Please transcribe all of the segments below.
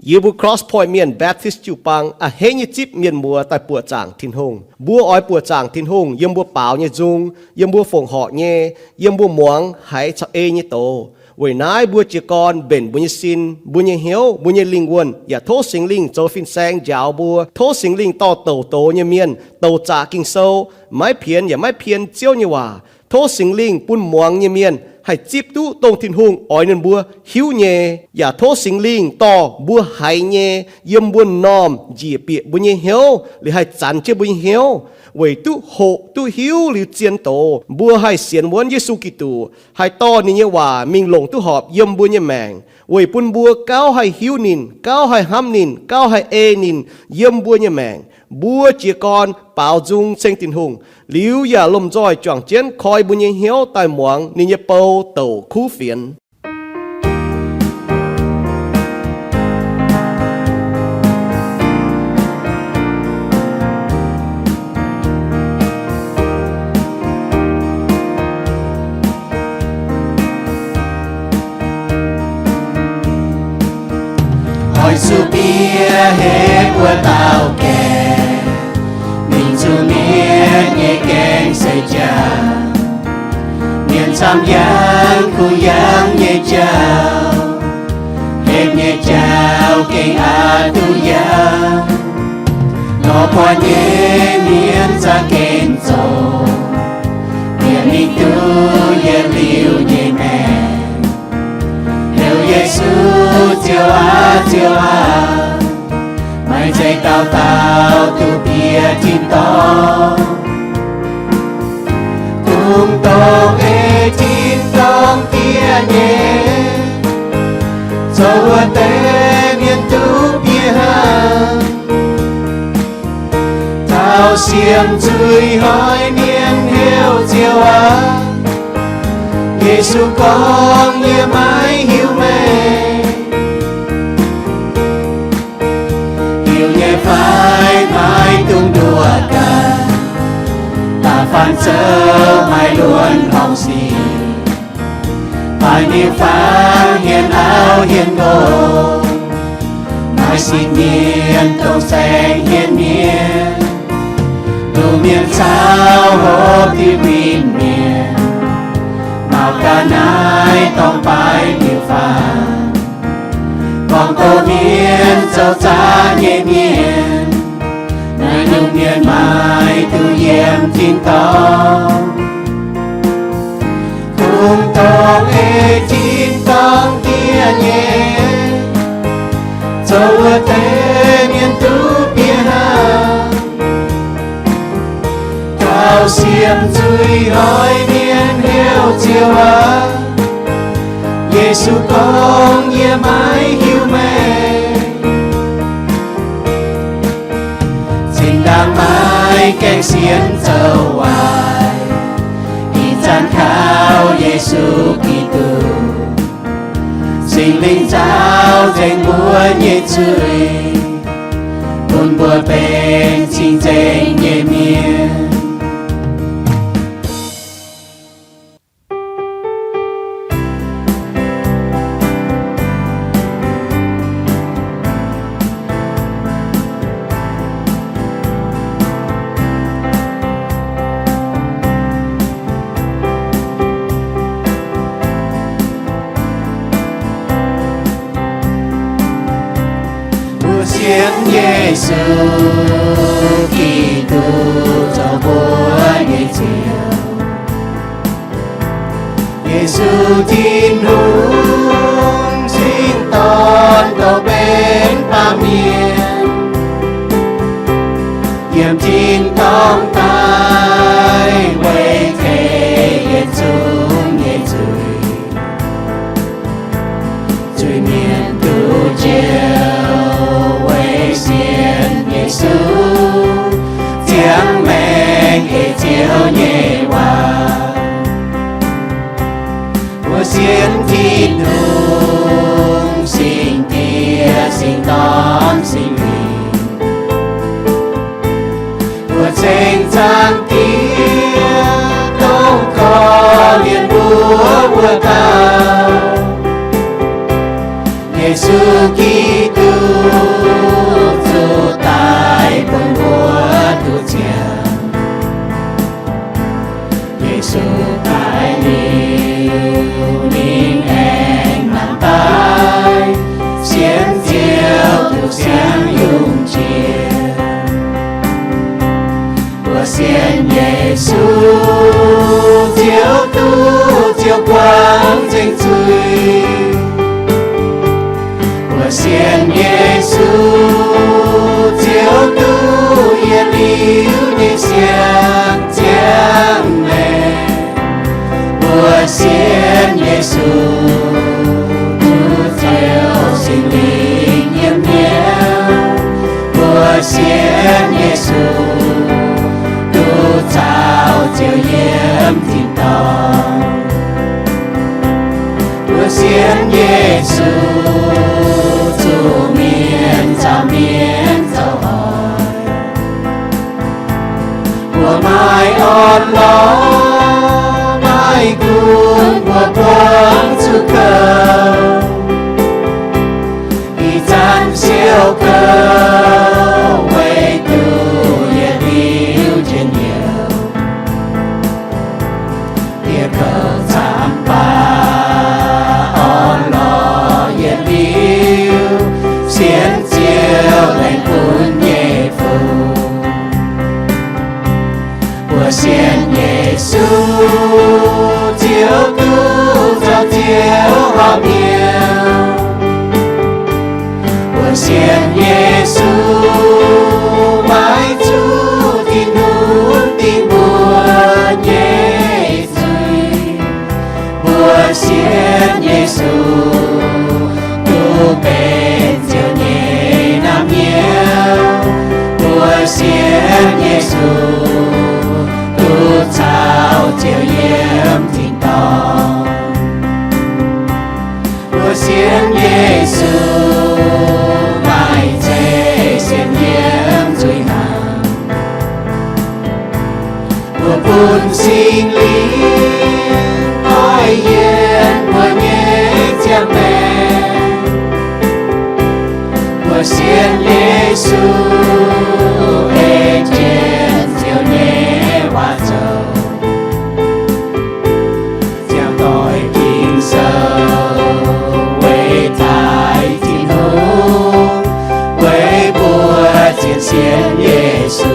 Yie mbuo Cross Point Mienh Baptist jiu-baang a'hneiv nyei zipv mienh muoz daaih buoqc zaangc Tin-Hungh. Mbuo oix buoqc zaangc Tin-Hungh yiem mbuo baaux nyei nzung, yiem mbuo fongc horc nyei, yiem mbuo muangx haiz caux ei nyei doz. Weic naaiv mbuo jiez gorn mbenc mbuo nyei sin, mbuo nyei hnyouv, mbuo nyei lingh wuonh, yaac tov Singx Lingh zoux fin-saeng njaaux mbuo. Tov Singx Lingh dorh douc doz nyei mienh, douc zaqc Ging-Sou, maiv pienx yaac maiv pien Ziouv nyei waac. Tov Singx Lingh bun muangx nyei mienh haih zipv duqv dongh Tin-Hungh oix ninh mbuo hiuv nyei. Yaac tov Singx Lingh dorh mbuo haiz nyei yiem mbuo m'normh njiec bieqc mbuo nyei hnyouv, liuz haih zanx jienv mbuo nyei hnyouv, weic duqv hoqc duqv hiuv liuz zien doz, mbuo haih sienx wuonv Yesu Giduc, haih dorh ninh nyei waac mingh longc duqv horpc yiem mbuo nyei maengc, weic bun mbuo gauh haih hiuv ninh, gauh haih hnamv ninh, gauh haih ei ninh yiem mbuo nyei maengc. Mbuo jiez gorn baaux nzung ceng Tin-Hungh, liuz yaac lomh nzoih juangc jienv koi mbuo nyei hnyouv daaih muangx ninh nyei bou douc kuv fienx. Oix zuqc bieqc heh wuov dauh gaengh, mingh zuqc mienv nyei gaengh seix jauv. Mienh camv yangh kuh yangh nyei jauv, hepv nyei jauv gengh aqc duqv yangh. Nor buatc nyei mienh za'gengh zoqc, bieqc mingh duqv yietc liuz nyei maengc, heuc Yesu, Ziouv aac, Ziouv aac. Maaih nzengc dauh dauh duqv bieqc tin-dorngh, dungx dongh ei tin-dorngh diev nyei, zoux wuov deix mienh duqv bieqc hnangv. Taux siemv zuiz hnoi mienh heuc Ziouv aac, Yesu gorngv, yie maiv hiuv meih. Hiuv nyei fai? Maiv dungx nduov daaih, da'faanh zoux maaih luonx horngc sic, maaih miuc-fangx hienx auv hienx nqox, maaih sin mienh dongh saeng hienx mienh, lungh mienh caux hopv diuh win-mienh, maux ga'naaiv dorng baaix miuc-fangx, gorngv doqc mienh zoux zaqc nyei mienh, naaiv nyungc mienh maiv duqv yiem tin-dorngh. Dungx dongh ei tin-dorngh diev nyei, zoux wuov deix mienh duqv bieqc hnangv. Taux siemv zuiz hnoi mienh heuc Ziouv aac, Yesu gorngv, yie maiv hiuv meih. Zinh ndaangc maaih gaengh sienx zoux waaic, ih zanc kaux Yesu Giduc, Singx Lingh nzaaux nzengc mbuo nyei zuiz, bun mbuo benx cing-nzengc nyei mienh. Mbuo sienx Yesu Giduc zoux mbuo nyei Ziouv. Yesu Tin-Hungh cingx dorn dongh benx baamh mienh, yiem tin-dorngh daaih weic tengx yietc zungv nyei zuiz. Zuiz-mienh duqv njoux weic sienx Yesu, ziangh maengc ei Ziouv nyei waac. Mbuo sienx Tin-Hungh, Singx Diex, Singx Dorn, Singx Lingh. Mbuo ceng Zaangc Diex dongh korv-lienh mbuo wuov dauh, Yesu Giduc, siang yungh jiex. Mbuo sienx Yesu, Ziouv duqv ziouc guangc nzengc zuiz. Mbuo sienx Yesu, Ziouv duqv yietc liuz nyei siang ziangh maengc. Mbuo sienx Yesu, duqv Ziouv Singx Lingh yiem hnyouv. Mbuo sienx Yesu, duqv caux Ziouv yiem tin-dorngh. Mbuo sienx Yesu, zuqc mienh caux mienh zoux oix. Mbuo maaih orn-lorqc, maaih gunv mbuo buangv zuqc kouv. Ih zanc siou kouv weic zuqc yietc liuz njien-youh. Dieh kouv camv baac orn-lorqc yietc liuz, sienx Ziouv laengz bun nyei fungc. Mbuo sienx Yesu, Ziouv duqv zoux Ziouv horpc hnyouv. Mbuo sienx Yesu, maiv zuqc Tin-Hungh dingc mbuo nyei zuiz. Mbuo sienx Yesu, duqv benx Ziouv nyei naamh nyouz. Mbuo sienx Yesu, duqv caux Ziouv yiem tin-dorngh. Mbuo sienx Yesu, maaih zeiv sienx yiem nzuih hnaangx. Mbuo bun Singx Lingh oix yienc mbuo nyei ziangh maengc. Mbuo sienx Yesu, ei jienv Ziouv nyei waac zoux. Ziangh doic Ging-Sou weic daaih Tin-Hungh, weic mbuo zien sienx Yesu.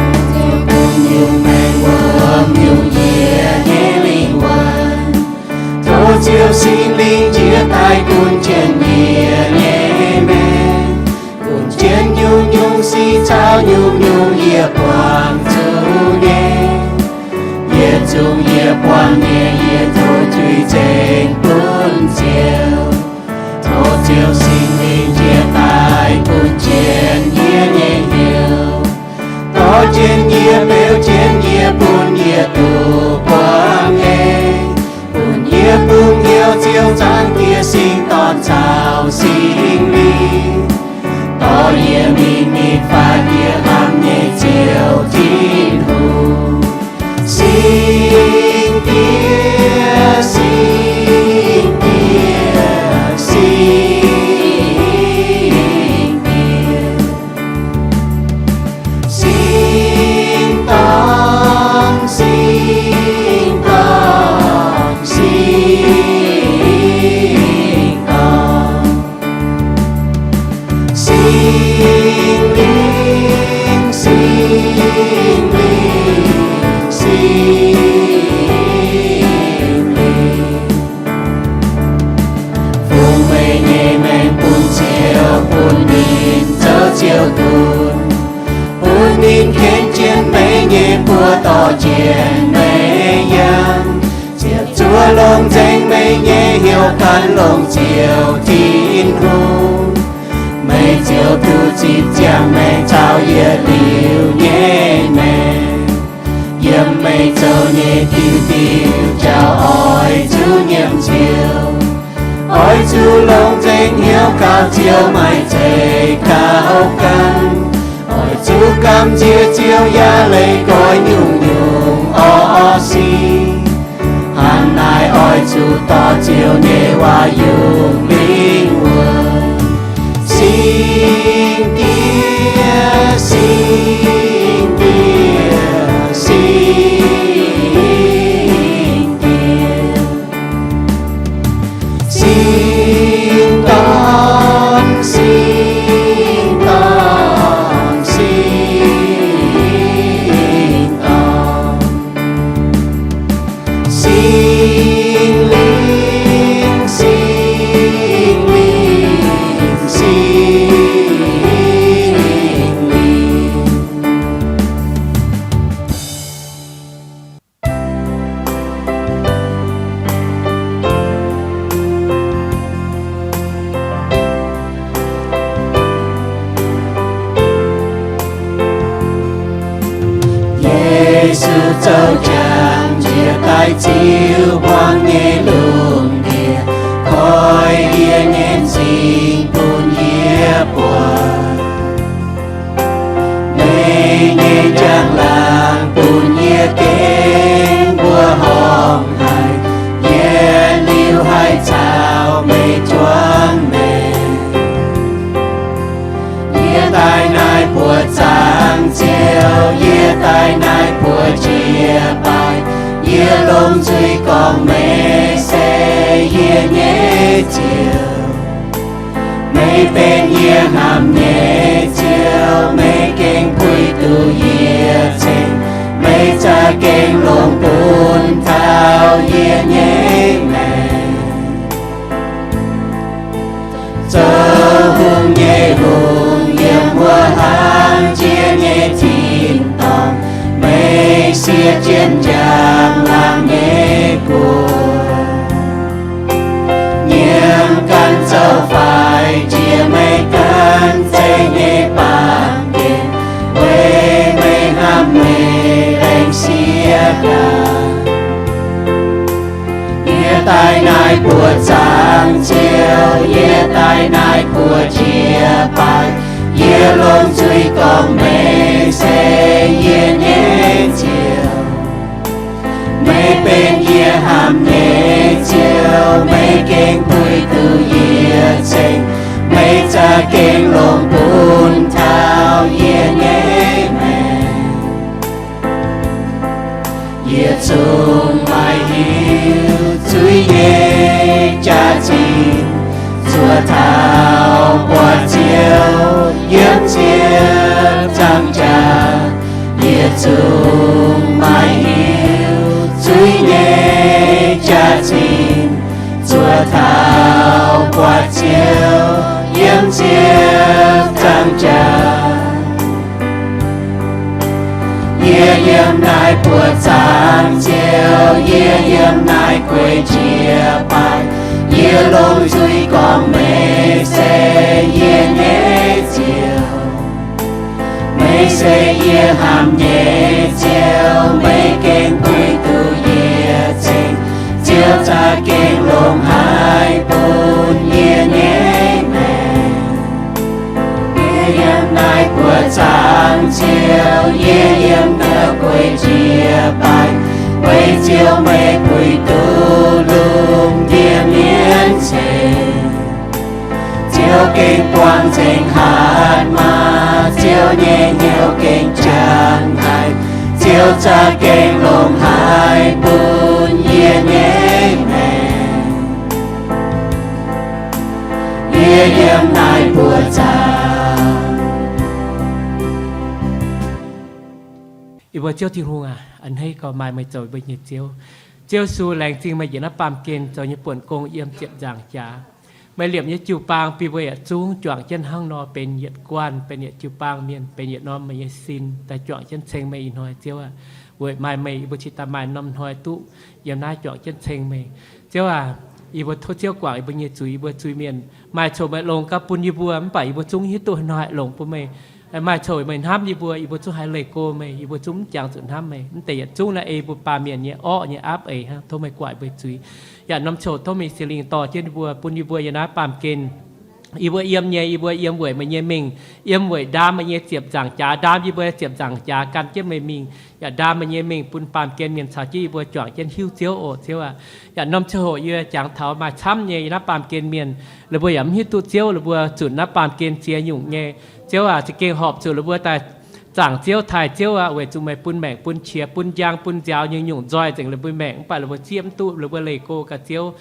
Tov Ziouv bun nyungc maengc wuom, nyungc njiec nyei lingh wuonh. Tov Ziouv Singx Lingh njiec daaih gunv jienv yie nyei maengc, gunv jienv nyungc-nyungc sic caux nyungc-nyungc yie buangh zuqc nyei. Yietc zungv yie buangh nyei, yie tov juix nzengc bun Ziouv. Tov Ziouv Singx Lingh njiec daaih gunv jienv yie nyei hnyouv, dorh jienv yie, beu jienv yie, bun yie duqv buangh nyei, bun yie bungx hnyouv Ziouv Zaangc Diex Singx Dorn caux Singx Lingh, dorh yie mingh nitv faix yie hnamv nyei Ziouv Tin-Hungh. Singx Diex, Singx Diex, Singx Diex, Singx Dorn, Singx Dorn, Singx Dorn. Singx Lingh, Singx Lingh, Singx Lingh, fungx meih nyei maengc bun Ziouv, bun ninh zoux Ziouv dunx, bun ninh ken jienv meih nyei buoz, dorh jienv meih yangh, ziepc zuoqv longx nzengc meih nyei hnyouv gan longx Ziouv Tin-Hungh. Meih ziouc duqv zipv ziangh maengc caux yietc liuz nyei maengc, yiem meih zoux nyei diuh diuh jauv oix zuqc nyiemc Ziouv. Oix zuqc longc nzengc hnyouv gauh Ziouv, maiv zeiz gauh gan. Oix zuqc gamh nziex Ziouv yaac leih goiv nyungc-nyungc orqv sic. Hnangv naaic oix zuqc dorh Ziouv nyei waac yungz lingh wuonh. Singx Diex, Singx Diex, Singx Diex. Singx Dorn, Singx Dorn, Singx Dorn. Singx Lingh, Singx Lingh, Singx Lingh. Yesu zoux jangx njiec daaih ziux hmuangx nyei lungh ndiev, koi yie nyei m'zing bun yie buatc. Meih nyei njang-laangc bun yie gengh mbuo horngh haic, yietc liuz haih caux meih juangc maengc. Yie daaih naaiv buoz zaangc Ziouv, yie daaih naaiv buoz jiex baaih, yie longc nzuih gorngv meih se yie nyei Ziouv. Meih benx yie hnamv nyei Ziouv, meih gengh puix duqv yie ceng, meih za'gengh longc bun taux yie nyei maengc. Zoux hungh nyei hungh, yiem wuov hnangv jiex nyei tin-dorngh, meih siev jienv njang-laangc nyei guoqv. Nyiemc ganh zoux faix jiex meih ganh zeiv nyei baamh gen, weic meih hnamv meih laengz siev ganh. Yie daaih naaiv buoz zaangc Ziouv, yie daaih naaiv buoz jiex baaih, yie longc nzuih gorngv meih se yie nyei Ziouv. Meih benx yie hnamv nyei Ziouv, meih gengh puix duqv yie ceng, meih za'gengh longc bun taux yie nyei maengc. Yietc zungv maaih hiuv zuiz nyei jaax-zinh, zuov taux buatc Ziouv yiem ziepc nzaangc jaax. Yietc zungv maaih hiuv zuiz nyei jaax-zinh, zuov taux buatc Ziouv yiem ziepc nzaangc jaax. Yie yiem naaiv buoz zaangc Ziouv, yie yiem naaiv gueix jiex baaih, yie longc nzuih gorngv meih se yie nyei Ziouv. Meih se yie hnamv nyei Ziouv, meih gengh puix duqv yie ceng, Ziouv za'gengh longc haic bun yie nyei maengc. Yie yiem naaiv buoz zaangc Ziouv, yie yiem naaiv gueix jiex baaih, weic Ziouv meih puix duqv lungh ndiev mienv ceng. Ziouv gengh buangh nzengc hatc maaz, Ziouv nyei hnyouv gengh jangx haic, Ziouv za'gengh longc haic bun yie nyei maengc. Yie yiem naaiv buoz zaangc. Yie mbuo Ziouv Tin-Hungh aac, a'hneiv gorx maaih meih zoux mbuo nyei Ziouv. Ziouv Yesu, laengz zingh meih njiec naaiv baamh gen zoux nyei buonc gong yiem ziepc nzaangc jaax. Meih liepc nyei jiu-baang bun mbuo yietc zungv juangc jienv hnangv nor benx yietc guanh, benx yietc jiu-baang mienh, benx yietc norm meih nyei sin daaih juangc jienv ceng meih ih hnoi, Ziouv aac. Weic maaih meih, yie mbuo cingx daaih maaih norm hnoi duqv yiem naaiv juangc jienv ceng meih. Ziouv aac, yie mbuo tov Ziouv guangc yie mbuo nyei zuiz, yie mbuo zuiz mienh maaih coc meih longx gauh bun yie mbuo, mv baac yie mbuo zungv hiuv duqv hnoi haih longc bun meih. Maaih coc meih hnamv yie mbuo, yie mbuo zungv haih leih go meih, yie mbuo zungv mv jangx zuqc hnamv meih. Mv deix yietc zungv naaiv ei mbuo baamh mienh nyei orqv nyei aapv eix hnangv. Tov meih guangc mbuo zuiz. Yaac norm coc tov meih Singx Lingh dorh jienv yie mbuo, bun yie mbuo yiem naaiv baamh gen yie mbuo yiem nyei, yie mbuo yiem weic meih nyei mengh, yiem weic ndaam meih nyei ziepc nzaangc jaax, ndaam yie mbuo ziepc nzaangc jaax gan jienv meih mingh, yaac ndaam meih nyei mengh bun baamh gen mienh caux jienv yie mbuo juangc jienv hiuv Ziouv oc, Ziouv aac. Yaac norm ziangh hoc yie jangx taux maaih camv nyei yiem naaiv baamh gen mienh, ninh mbuo yaac mv hiuv duqv Ziouv, ninh mbuo zunc naaiv baamh gen ziex nyungc nyei. Ziouv aac, za'gengh horpc zuqc ninh mbuo daaih zaangc Ziouv, taaih Ziouv aac, weic zuqc meih bun maengc, bun qiex, bun njang, bun nziaaux nyei nyungc nzoih nzengc ninh mbuo maengc, mv baac ninh mbuo zieqv mv duqv, ninh mbuo leih go gaax Ziouv.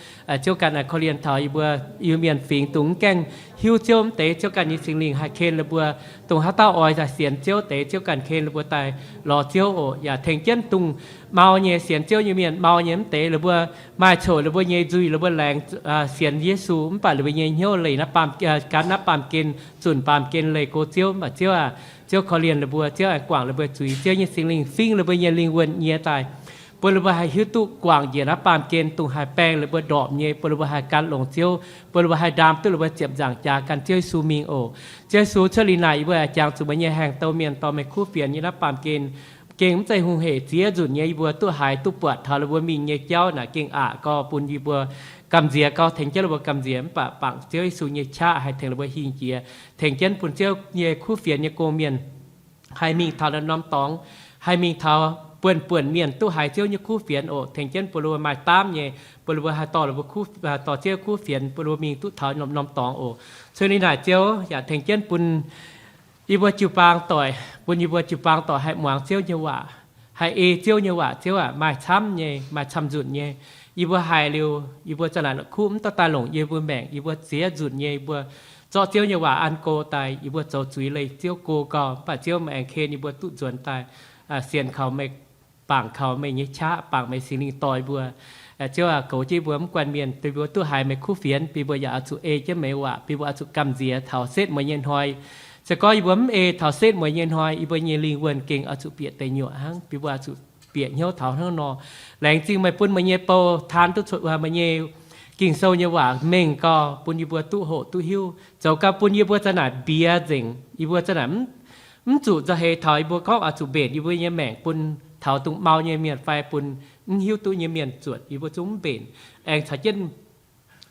Ziouv ganh aengx korv-lienh taux yie mbuo Iu-Mienh fingx dongh mv gaengh hiuv Ziouv mv deix, Ziouv ganh nyei Singx Lingh haih ken ninh mbuo, dongh haaix dauh oix daaih sienx Ziouv deix, Ziouv ganh ken ninh mbuo daaih lorz Ziouv oc. Yaac tengx jienv dongh mau nyei sienx Ziouv nyei mienh, mau nyei mv deix, ninh mbuo maaih coc ninh mbuo nyei nzuih, ninh mbuo laengz sienx Yesu, mv baac ninh mbuo nyei hnyouv leih naaiv baamh, gan naaiv baamh gen, zunc baamh gen leih go Ziouv. Mv baac Ziouv aac, Ziouv korv-lienh ninh mbuo, Ziouv aengx guangc ninh mbuo zuiz, Ziouv nyei Singx Lingh fingv ninh mbuo nyei lingh wuonh nyie daaih, bun ninh mbuo haih hiuv duqv guangc njiec naaiv baamh gen dongh haih baeng ninh mbuo ndorpc nyei, bun ninh mbuo haih gan longx Ziouv, bun ninh mbuo haih ndaam duqv ninh mbuo ziepc nzaangc jaax gan Ziouv Yesu mingh oc. Ziouv Yesu, cuotv liuz naaic yie mbuo aengx jangx zuqc meih nyei haengh douz mienh dorh meih kuv fienx yiem naaiv baamh gen. Gengh mv zeiz hungh hec ziex nzunc nyei yie mbuo duqv haiz duqv buatc taux ninh mbuo mingh nyei jauv naaic, gengh aqc gau bun yie mbuo gamh nziex gau, tengx jienv ninh mbuo gamh nziex. Mv baac bangc Ziouv Yesu nyei qaqv haih tengx ninh mbuo hingh jiex, tengx jienv bun Ziouv nyei kuv fienx nyei gong-mienh haih mingh taux norm-norm dorngx, haih mingh taux buonv-buonv mienh duqv haiz Ziouv nyei kuv fienx oc. Tengx jienv bun ninh mbuo maaih daamv nyei, bun ninh mbuo haih dorh, dorh Ziouv kuv fienx, bun ninh mbuo mingh duqv taux norm-norm dorngx oc. Cuotv liuz naaic Ziouv yaac tengx jienv bun yie mbuo jiu-baang doic, bun yie mbuo jiu-baang doic haih muangx Ziouv nyei waac, haih ei Ziouv nyei waac. Ziouv aac, maaih camv nyei, maaih camv nzunc nyei. Yie mbuo haiz liuz, yie mbuo za'naaic la'kuqv mv dorh daaih longc yie mbuo maengc. Yie mbuo ziex nzunc nyei yie mbuo zorqv Ziouv nyei waac an go daaih, yie mbuo zoux zuiz leih Ziouv go gau. Mv baac Ziouv meih aengx ken yie mbuo duqv nzuonx daaih, sienx kaux meih, bangc kaux meih nyei qaqv, bangc meih Singx Lingh dorh yie mbuo. Ziouv aac, goux jienv yie mbuo mv guanh mienh, bun yie mbuo duqv haiz meih kuv fienx, bun yie mbuo yaac oix zuqc ei jienv meih waac, bun yie mbuo oix zuqc gamh nziex taux setv mueiz nyei hnoi. Se gorngv yie mbuo mv ei taux setv mueiz nyei hnoi, yie mbuo nyei lingh wuonh gengh oix zuqc bieqc deic nyuoqc hnangv, bun yie mbuo oix zuqc bieqc hnyouv taux hnangv nor. Laengz zingh meih bun meih nyei bou taan duqv meih nyei Ging-Sou nyei waac mengh gau, bun yie mbuo duqv hoqc duqv hiuv, zoux gau bun yie mbuo za'naaic mbiex nzengc. Yie mbuo za'naaic mv zuqc nzauh heix taux yie mbuo gorngv oix zuqc mbenc yie mbuo nyei maengc bun taux dongh mau nyei mienh fai bun mv hiuv duqv nyei mienh zuotc, yie mbuo zungv mv mbenc. Aengx caux jienv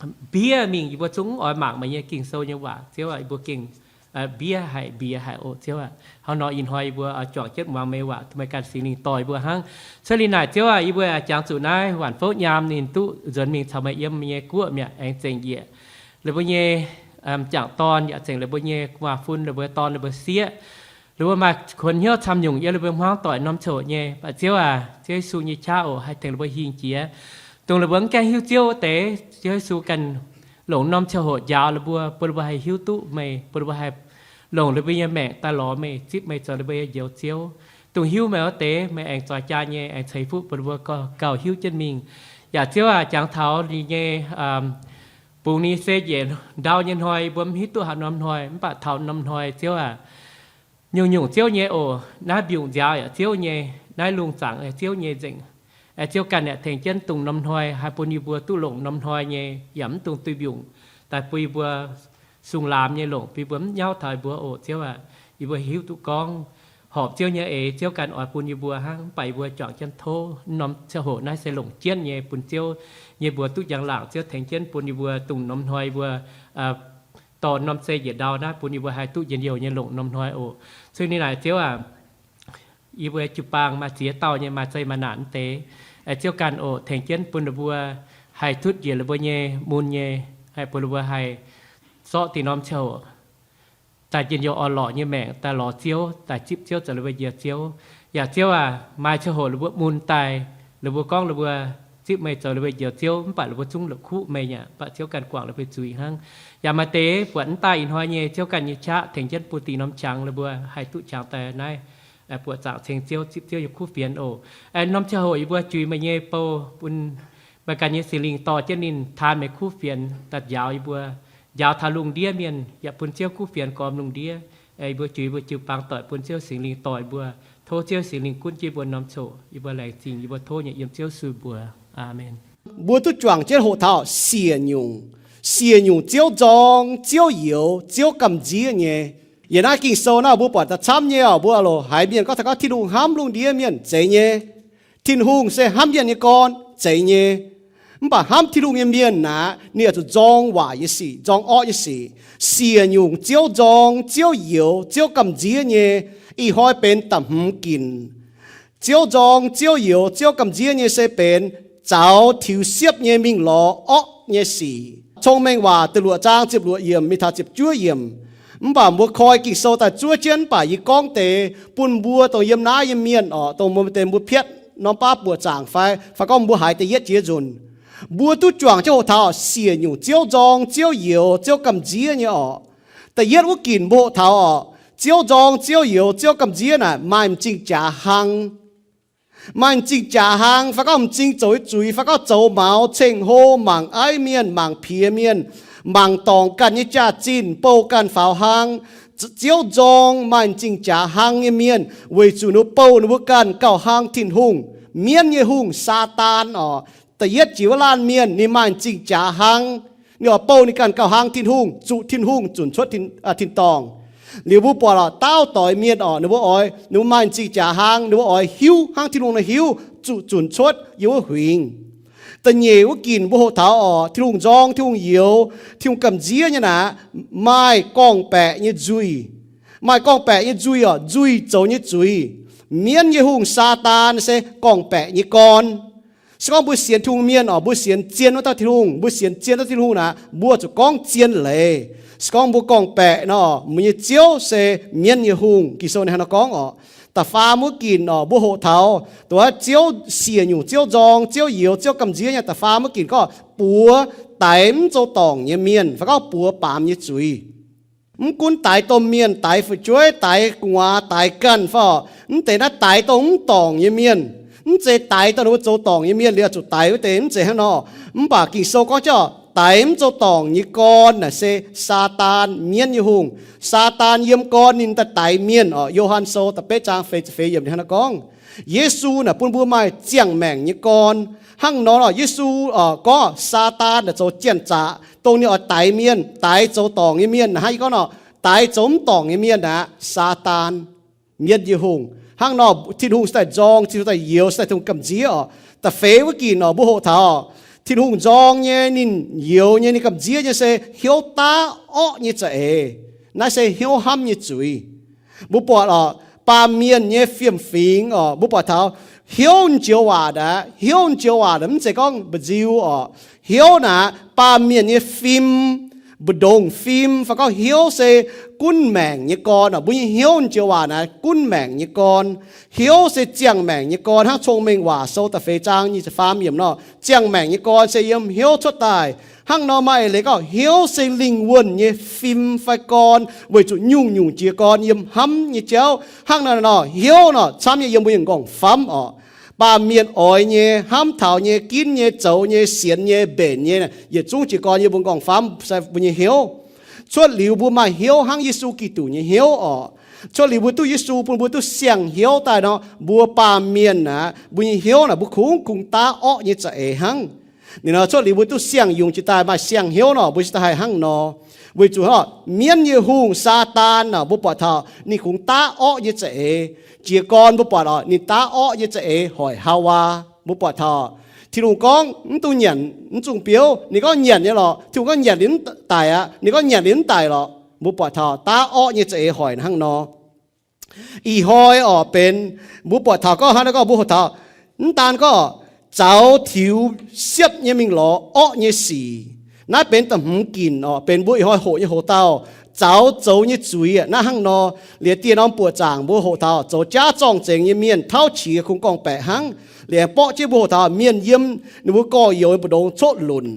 mbiex mingh, yie mbuo zungv mv oix mangc meih nyei Ging-Sou nyei waac. Ziouv aac, yie mbuo gengh mbiex haic, mbiex haic oc, Ziouv aac. Hnangv nor ih hnoi yie mbuo oix juangc jienv muangx meih waac, meih ganh Singx Lingh dorh yie mbuo hnangv. Cuotv liuz naaic Ziouv aac, yie mbuo jangx zuqc naaiv waanc fouv nyaam ninh duqv nzuonx mingh caux meih yiem meih nyei guoqv mi'aqv, aengx zengc njiec ninh mbuo nyei m'jangc dorn, yaac zengc ninh mbuo nyei gu'nguaaz-fun, ninh mbuo dorn, ninh mbuo sieqv. Ninh mbuo maaih kuonx hnyouv camv nyungc yiem ninh mbuo hmuangv doic norm coc nyei. Mv baac Ziouv aac, Ziouv Yesu nyei qaqv oc, haih tengx ninh mbuo hingh jiex. Dongh ninh mbuo mv gaengh hiuv Ziouv wuov deix, Ziouv Yesu ganh longc norm ziangh hoc njaaux ninh mbuo, bun ninh mbuo haih hiuv duqv meih, bun ninh mbuo haih longc ninh mbuo nyei maengc daaih lorz meih, zipv meih zoux ninh mbuo nyei Njoux Ziouv. Dongh hiuv meih wuov deix, meih aengx zoix jaa nyei, aengx ceix fuqv bun ninh mbuo gauh hiuv jienv mingh. Yaac Ziouv aac, jangx taux ninh nyei bungx ninh se njiec ndau nyei hnoi, mbuo mv hiuv duqv haaix norm hnoi, mv baac taux norm hnoi Ziouv aac, nyungc-nyungc Ziouv nyei oc. Naaiv mbiungc nziaaux yaac Ziouv nyei, naaiv lungh zaangc Ziouv nyei nzengc. Ziouv ganh yaac tengx jienv dongh norm hnoi haih bun yie mbuo duqv longc norm hnoi nyei, yaac mv dungx duih mbiungc daaih bun yie mbuo sung laamx nyei longc, bun yie mbuo mv nyauv taux yie mbuo oc. Ziouv aac, yie mbuo hiuv duqv gorngv horpc Ziouv nyei eix, Ziouv ganh oix bun yie mbuo hnangv, mv baac yie mbuo juangc jienv tov norm ziangh hoc naaiv se longc jienv nyei, bun Ziouv nyei mbuox duqv njang-laangc. Ziouv tengx jienv bun yie mbuo dongh norm hnoi yie mbuo dorh norm se njiec ndau naaiv bun yie mbuo haih duqv njien-youh nyei longc norm hnoi oc. Cuotv liuz naaic Ziouv aac, yie mbuo jiu-baang maaih ziex dauh nyei maaih zeqc maaih naanc wuov deix, Ziouv ganh oc, tengx jienv bun ninh mbuo haih tutv njiec ninh mbuo nyei mun nyei, haih bun ninh mbuo haih zorqv dih norm ziangh hoc daaih njien-youh orn-lorqc nyei maengc daaih lorz Ziouv, daaih zipv Ziouv zoux ninh mbuo Njoux Ziouv. Yaac Ziouv aac, maaih ziangh hoc ninh mbuo mun daaih, ninh mbuo gorngv ninh mbuo zipv meih zoux ninh mbuo Njoux Ziouv, mv baac ninh mbuo zungv la'kuqv meih aqv. Mv baac Ziouv ganh guangc ninh mbuo zuiz hnangv. Yaac maaih deix buatc mv daaih ih hnoi nyei, Ziouv ganh nyei qaqv tengx jienv bun dih norm qangx ninh mbuo haih duqv qangx daaih naaiv buoqc zaangc ceng Ziouv, zipv Ziouv nyei kuv fienx oc. Norm ziangh hoc yie mbuo juix meih nyei bou, bun meih ganh nyei Singx Lingh dorh jienv ninh taan meih kuv fienx daaih njaaux yie mbuo, njaaux taux lungh ndiev mienh, yaac bun Ziouv kuv fienx gormx lungh ndiev. Yie mbuo juix mbuo jiu-baang doic bun Ziouv Singx Lingh dorh yie mbuo. Tov Ziouv Singx Lingh gunv jienv mbuo norm coc. Yie mbuo laengz zingh, yie mbuo tov nyei yiem Ziouv Yesu mbuox. Aamen. Mbuo duqv juangc jienv hoqc taux siec nyungc, siec nyungc Ziouv nzorng, Ziouv youx, Ziouv gamh nziev nyei. Yiem naaiv Ging-Sou naaiv mbuo buatc da'camv nyei oc, mbuo loc haiz mienh gorngv taux gorngv Tin-Hungh hnamv lungh ndiev mienh zeiz nyei. Tin-Hungh se hnamv mienh nyei gorn zeiz nyei. Mv baac hnamv Tin-Hungh nyei mienh naaic, ninh oix zuqc nzorng waaic nyei sic, nzorng orqv nyei sic, siec nyungc Ziouv nzorng, Ziouv youx, Ziouv gamh nziev nyei. Ih hnoi benx da'hmz ginc. Ziouv nzorng, Ziouv youx, Ziouv gamh nziev nyei se benx zaux tiux siepv nyei mingh lorz orqv nyei sic. Cong-Mengh Waac da'luoqc zaang ziepc luoqc yiemc mingh taux ziepc juov yiemc. Mv baac mbuo koi Ging-Sou daaih zuov jienv, mv baac yie gorngv deix bun mbuo dongh yiem naaiv nyei mienh oc, dongh mbuo maaih deix mbuo piatv norm baav buoqc zaangc fai, fai gorngv mbuo haiz da'yietv jiex nzunc, mbuo duqv juangc jienv hoqc taux siec nyungc Ziouv nzorng, Ziouv youx, Ziouv gamh nziev nyei oc. Da'yietv wuov ginc mbuo hoqc taux oc, Ziouv nzorng, Ziouv youx, Ziouv gamh nziev naaic maaih m'zing jaax hlang. Maaih m'zing jaax hlang fai gorngv m'zing zoux nyei zuiz, fai gorngv zoux maux, ceng-hlo, mangc aiv mienh, mangc piex mienh, mangc dorngc ganh nyei jaax-zinh, bouh ganh faaux hlang. Ziouv nzorng maaih m'zing jaax hlang nyei mienh weic zuqc ninh mbuo bouh ninh mbuo ganh gauh hlang Tin-Hungh, mienv nyei hungh, Saadaan oc. Da'yietv jiex wuov laanh mienh ninh maaih m'zing jaax hlang. Ninh oix bouh ninh ganh gauh hlang Tin-Hungh, zuqc Tin-Hungh zunc cuotv tin-dorngh. Liuz mbuo buatc oc, daauv doix mienh oc, ninh mbuo oix, ninh mbuo maaih m'zing jaax hlang, ninh mbuo oix hiuv hnangv Tin-Hungh nor hiuv, zuqc zunc cuotv yiem wuov huingx. Da'nyeic wuov ginc mbuo hoqc taux oc, Tin-Hungh nzorng, Tin-Hungh youx, Tin-Hungh gamh nziev nyei naaic, maaih gorngv-baeqc nyei nzuih. Maaih gorngv-baeqc nyei nzuih oc, nzuih zoux nyei zuiz. Mienv nyei hungh, Saadaan, se gorngv-baeqc nyei gorn. Se gorngv mbuo sienx Tin-Hungh mienh oc, mbuo sienx zien wuov dauh Tin-Hungh, mbuo sienx zien wuov dauh Tin-Hungh naaic, mbuo zuqc gorngv zien leiz. Se gorngv mbuo gorngv-baeqc nor, mbuo nyei ziouv se mienv nyei hungh. Ging-Sou ninh hnangv nor gorngv oc. Da'faam wuov ginc oc, mbuo hoqc taux dongh Ziouv siec nyungc, Ziouv nzorng, Ziouv youx, Ziouv gamh nziev nyei. Da'faam wuov ginc gorngv buoz daix mv zoux dorngc nyei mienh, fai gorngv buoz baamz nyei zuiz. Mv gunv daix domh mienh, daix fu'jueiv, daix gu'nguaaz, daix ganh fai oc, mv deix naaiv daix dongh mv dorngc nyei mienh. Mv zeiz daix dongh ninh mbuo zoux dorngc nyei mienh liuz zuqc daix wuov deix, mv zeiz hnangv nor. Mv baac Ging-Sou gorngv jauv daix mv zoux dorngc nyei gorn naaic se Saadaan, mienv nyei hungh. Saadaan yiem gorn ninh daaih daix mienh oc. Yo^han Sou da'betv zaang feix ziepc feix yiemc hnangv naaiv gorngv, Yesu naaic bun mbuo maaih ziangh maengc nyei gorn. Hnangv nor oc, Yesu oc gorngv Saadaan naaic zoux janx-zaqc, dongh ninh oix daix mienh, daix zoux dorngc nyei mienh. Hnangv yie gorngv nor, daix zoux mv dorngc nyei mienh aqv, Saadaan, mienv nyei hungh. Hnangv nor Tin-Hungh se daaih nzorng, Tin-Hungh daaih youx, se daaih Tin-Hungh gamh nziev oc. Da'feix wuov ginc oc, mbuo hoqc taux Tin-Hungh nzorng nyei, ninh youx nyei, ninh gamh nziev nyei se hnyouv daav orqv nyei za'eix. Naaiv se hnyouv hnamv nyei zuiz. Mbuo buatc oc, baamh mienh nyei fiem-fingx oc, mbuo buatc taux hnyouv joux waac aqv. Hnyouv joux waac mv zeiz gorngv mba'nziu oc. Hnyouv naaic baamh mienh nyei fim, mbu'ndongx fim, fai gorngv hnyouv se gunv maengc nyei gorn oc. Mbuo nyei hnyouv joux waac naaic gunv maengc nyei gorn. Hnyouv se ziangh maengc nyei gorn, hnangv Cong-Mengh Waac Sou da'feix zaang nyic ziepc faam yiemc nor, ziangh maengc nyei gorn se yiem hnyouv cuotv daaih. Hnangv nor maaih eix leiz gorngv hnyouv se lingh wuonh nyei fim fai gorn, weic zuqc nyungc-nyungc jiez gorn yiem hnamv nyei jauv. Hnangv naaiv nor hnyouv nor camv nyei yiem mbuo nyei m'nqorngv-famv oc. Baamh mienh oix nyei, hnamv taux nyei, ginv nyei, zoux nyei, sienx nyei, mbenc nyei, yietc zungv jiez gorn yiem mbuo m'nqorngv-famv, mbuo nyei hnyouv. Cuotv liuz mbuo maaih hnyouv hnangv Yesu Giduc nyei hnyouv oc. Cuotv liuz mbuo duqv Yesu bun mbuo duqv siang-hnyouv daaih nor, mbuo baamh mienh aqv, mbuo nyei hnyouv naaic mbuo kungx, kungx daav orqv nyei za'eix hnangv. Ninh nor cuotv liuz mbuo duqv siang-yungz jiex daaih maaih siang-hnyouv nor, mbuo cingx daaih haih hnangv nor. Weic zuqc mienv nyei hungh, Saadaan nor, mbuo buatc taux ninh kungx daav orqv nyei za'eix. Jiez gorn mbuo buatc oc, ninh daav orqv nyei za'eix hoic Haawaa. Mbuo buatc taux Tin-Hungh gorngv mv dungx nyanc mv zungh biouv, ninh gorngv nyanc nyei lorqc. Tin-Hungh gorngv nyanc liuz mv daic aqv, ninh gorngv nyanc liuz mv daic lorqc. Mbuo buatc taux daav orqv nyei za'eix hoic hnangv nor. Ih hnoi oc benx, mbuo buatc taux gorngv hnangv naaiv gorngv mbuo hoqc taux, mv daan gorngv zaux tiux siepv nyei mingh lorz orqv nyei sic. Naaiv benx da'hmz ginc oc, benx mbuo ih hnoi hoqc nyei hoc-dauh, zaux zoux nyei zuiz naaiv hnangv nor. Liuz dieh norm buoqc zaangc mbuo hoqc taux zoux jaav zorng-zengx nyei mienh tauv qiex kungx gorngv-baeqc hnangv. Liuz aengx borqv jienv mbuo hoqc taux mienh yiem ninh mbuo gorx-youz nyei mbu'ndongx coqv lunc.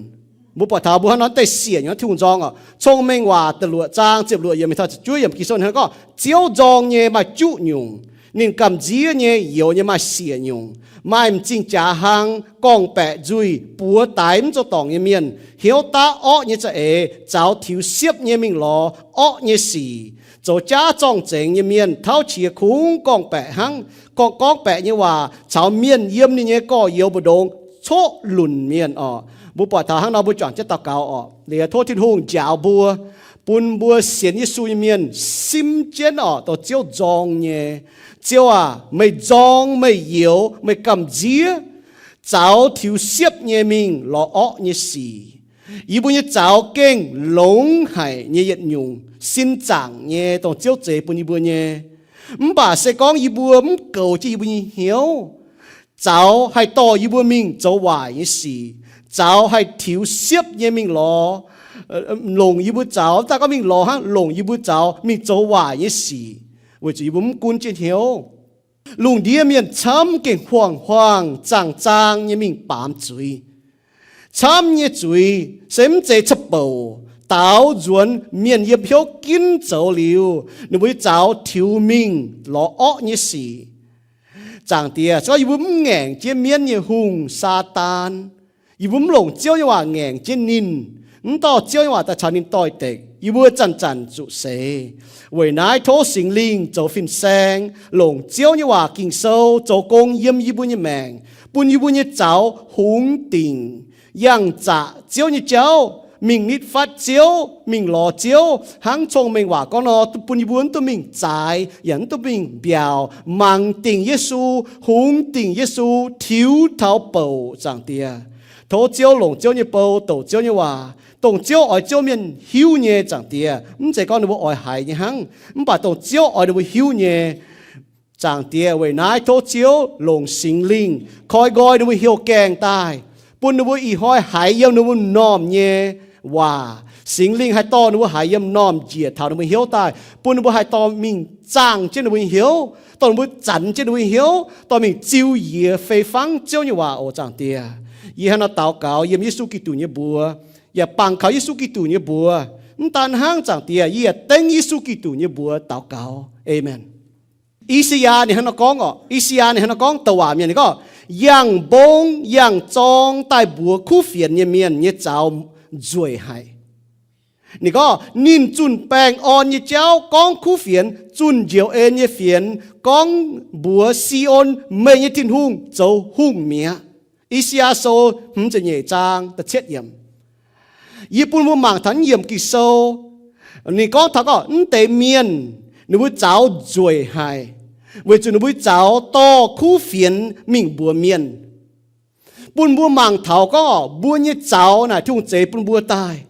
Mbuo buatc taux mbuo hnangv nor daaih siec nyei Tin-Hungh nzorng oc. Cong-Mengh Waac da'luoqc zaang ziepc luoqc yiemc mingh taux ziepc juov yiemc Ging-Sou hnangv gorngv, Ziouv nzorng nyei maaih juqv nyungc, ninh gamh nziev nyei youz nyei maaih siec nyungc. Maaih m'zing jaax hlang, gorngv-baeqc nzuih, buoz daix mv zoux dorngc nyei mienh, hnyouv daav orqv nyei za'eix, zaux tiux siepv nyei mingh lorz orqv nyei sic, zoux jaav zorng-zengx nyei mienh tauv qiex kungx gorngv-baeqc hnangv. Gorngv, gorngv-baeqc nyei waac caux mienh yiem ninh nyei gorx-youz mbu'ndongx coqv lunc mienh oc. Mbuo buatc taux hnangv nor mbuo juangc jienv daux gaux oc. Liuz tov Tin-Hungh njaaux mbuo, bun mbuo sienx Yesu nyei mienh simv jienv orqc, dongh Ziouv nzorng nyei. Ziouv aac, meih nzorng, meih youx, meih gamh nziev, zaux tiux siepv nyei mingh lorz orqv nyei sic. Yie mbuo nyei zaux gengh longx haic nyei yietc nyungc sin zaangc nyei, dongh Ziouv zeix bun yie mbuo nyei. Mv baac se gorngv yie mbuo mv goux jienv yie mbuo nyei hnyouv, zaux haih dorh yie mbuo mingh zoux waaic nyei sic, zaux haih tiux siepv nyei mingh lorz, longc yie mbuo zaux, mv daaih gorngv mingh lorz hnangv, longc yie mbuo zaux mingh zoux waaic nyei sic, weic zuqc yie mbuo mv gunv jienv hnyouv. Lungh ndiev mienh camv gengh huaang-huaang zaang-zaang nyei mingh baamz zuiz. Camv nyei zuiz se mv zeiz ca'bouc, daaux nzuonx mienh yiem hnyouv ginv zoux liuz, ninh mbuo nyei zaux tiux mingh lorz orqv nyei sic. Zaangc Diex, se gorngv yie mbuo mv ngaengc jienv mienv nyei hungh, Saadaan, yie mbuo mv longc Ziouv nyei waac ngaengc jienv ninh, mv dorh Ziouv nyei waac daaih caux ninh doix-dekc, yie mbuo zanc-zanc zuqc seix. Weic naaiv tov Singx Lingh zoux fin-saeng, longc Ziouv nyei waac Ging-Sou zoux gong yiem yie mbuo nyei maengc, bun yie mbuo nyei zaux hungx dingc, yangh zaqc Ziouv nyei jauv, mingh nitv fatv Ziouv, mingh lorz Ziouv, hnangv Cong-Mengh Waac gorngv nor, bun yie mbuo mv duqv mingh zaaix, yaac mv duqv mingh mbiaauc, mangc dingc Yesu, hungx dingc Yesu, tiux taux bouc, Zaangc Diex. Tov Ziouv longc Ziouv nyei bou douc Ziouv nyei waac, dongh Ziouv oix Ziouv mienh hiuv nyei, Zaangc Diex. Mv zeiz gorngv ninh mbuo oix haiz nyei hnangv, mv baac dongh Ziouv oix ninh mbuo hiuv nyei. Zaangc Diex, weic naaiv tov Ziouv longc Singx Lingh koi nqoi ninh mbuo hnyouv gaengh daaih, bun ninh mbuo ih hnoi haiz yiem ninh mbuo m'normh nyei waac. Singx Lingh haih dorh ninh mbuo haiz yiem m'normh njiec taux ninh mbuo hnyouv daaih, bun ninh mbuo haih dorh mingh zaangh jienv ninh mbuo nyei hnyouv, dorh ninh mbuo zanx jienv ninh mbuo nyei hnyouv, dorh mingh ziux yie fei fangv Ziouv nyei waac oc, Zaangc Diex. Yie hnangv nor daux gaux yiem Yesu Giduc nyei mbuox, yaac bangc kaux Yesu Giduc nyei mbuox. Mv daan hnangv, Zaangc Diex, yie yaac dengv Yesu Giduc nyei mbuox daux gaux. Aamen. I^saa^yaa ninh hnangv nor gorngv oc, I^saa^yaa ninh hnangv nor gorngv douc waac mienh, ninh gorngv, yangh mbong yangh zorng daaih mbuox kuv fienx nyei mienh nyei zaux nzueic haic. Ninh gorngv, ninh zunh baengh orn nyei jauv gorngv kuv fienx, zunh njoux en nyei fienx gorngv mbuox Si^on, meih nyei Tin-Hungh zoux hungh mi'aqv. I^saa^yaa Sou hmz ziepc nyeic zaang da'cietv yiemc. Yie bun mbuo mangc taux naaiv yiemc Ging-Sou, ninh gorngv taux gorngv mv deix mienh, ninh mbuo zaux nzueic haic, weic zuqc ninh mbuo zaux dorh kuv fienx mingh mbuox mienh. Bun mbuo mangc taux gorngv mbuo nyei zaux naaic Tin-Hungh zeix bun mbuo daaih.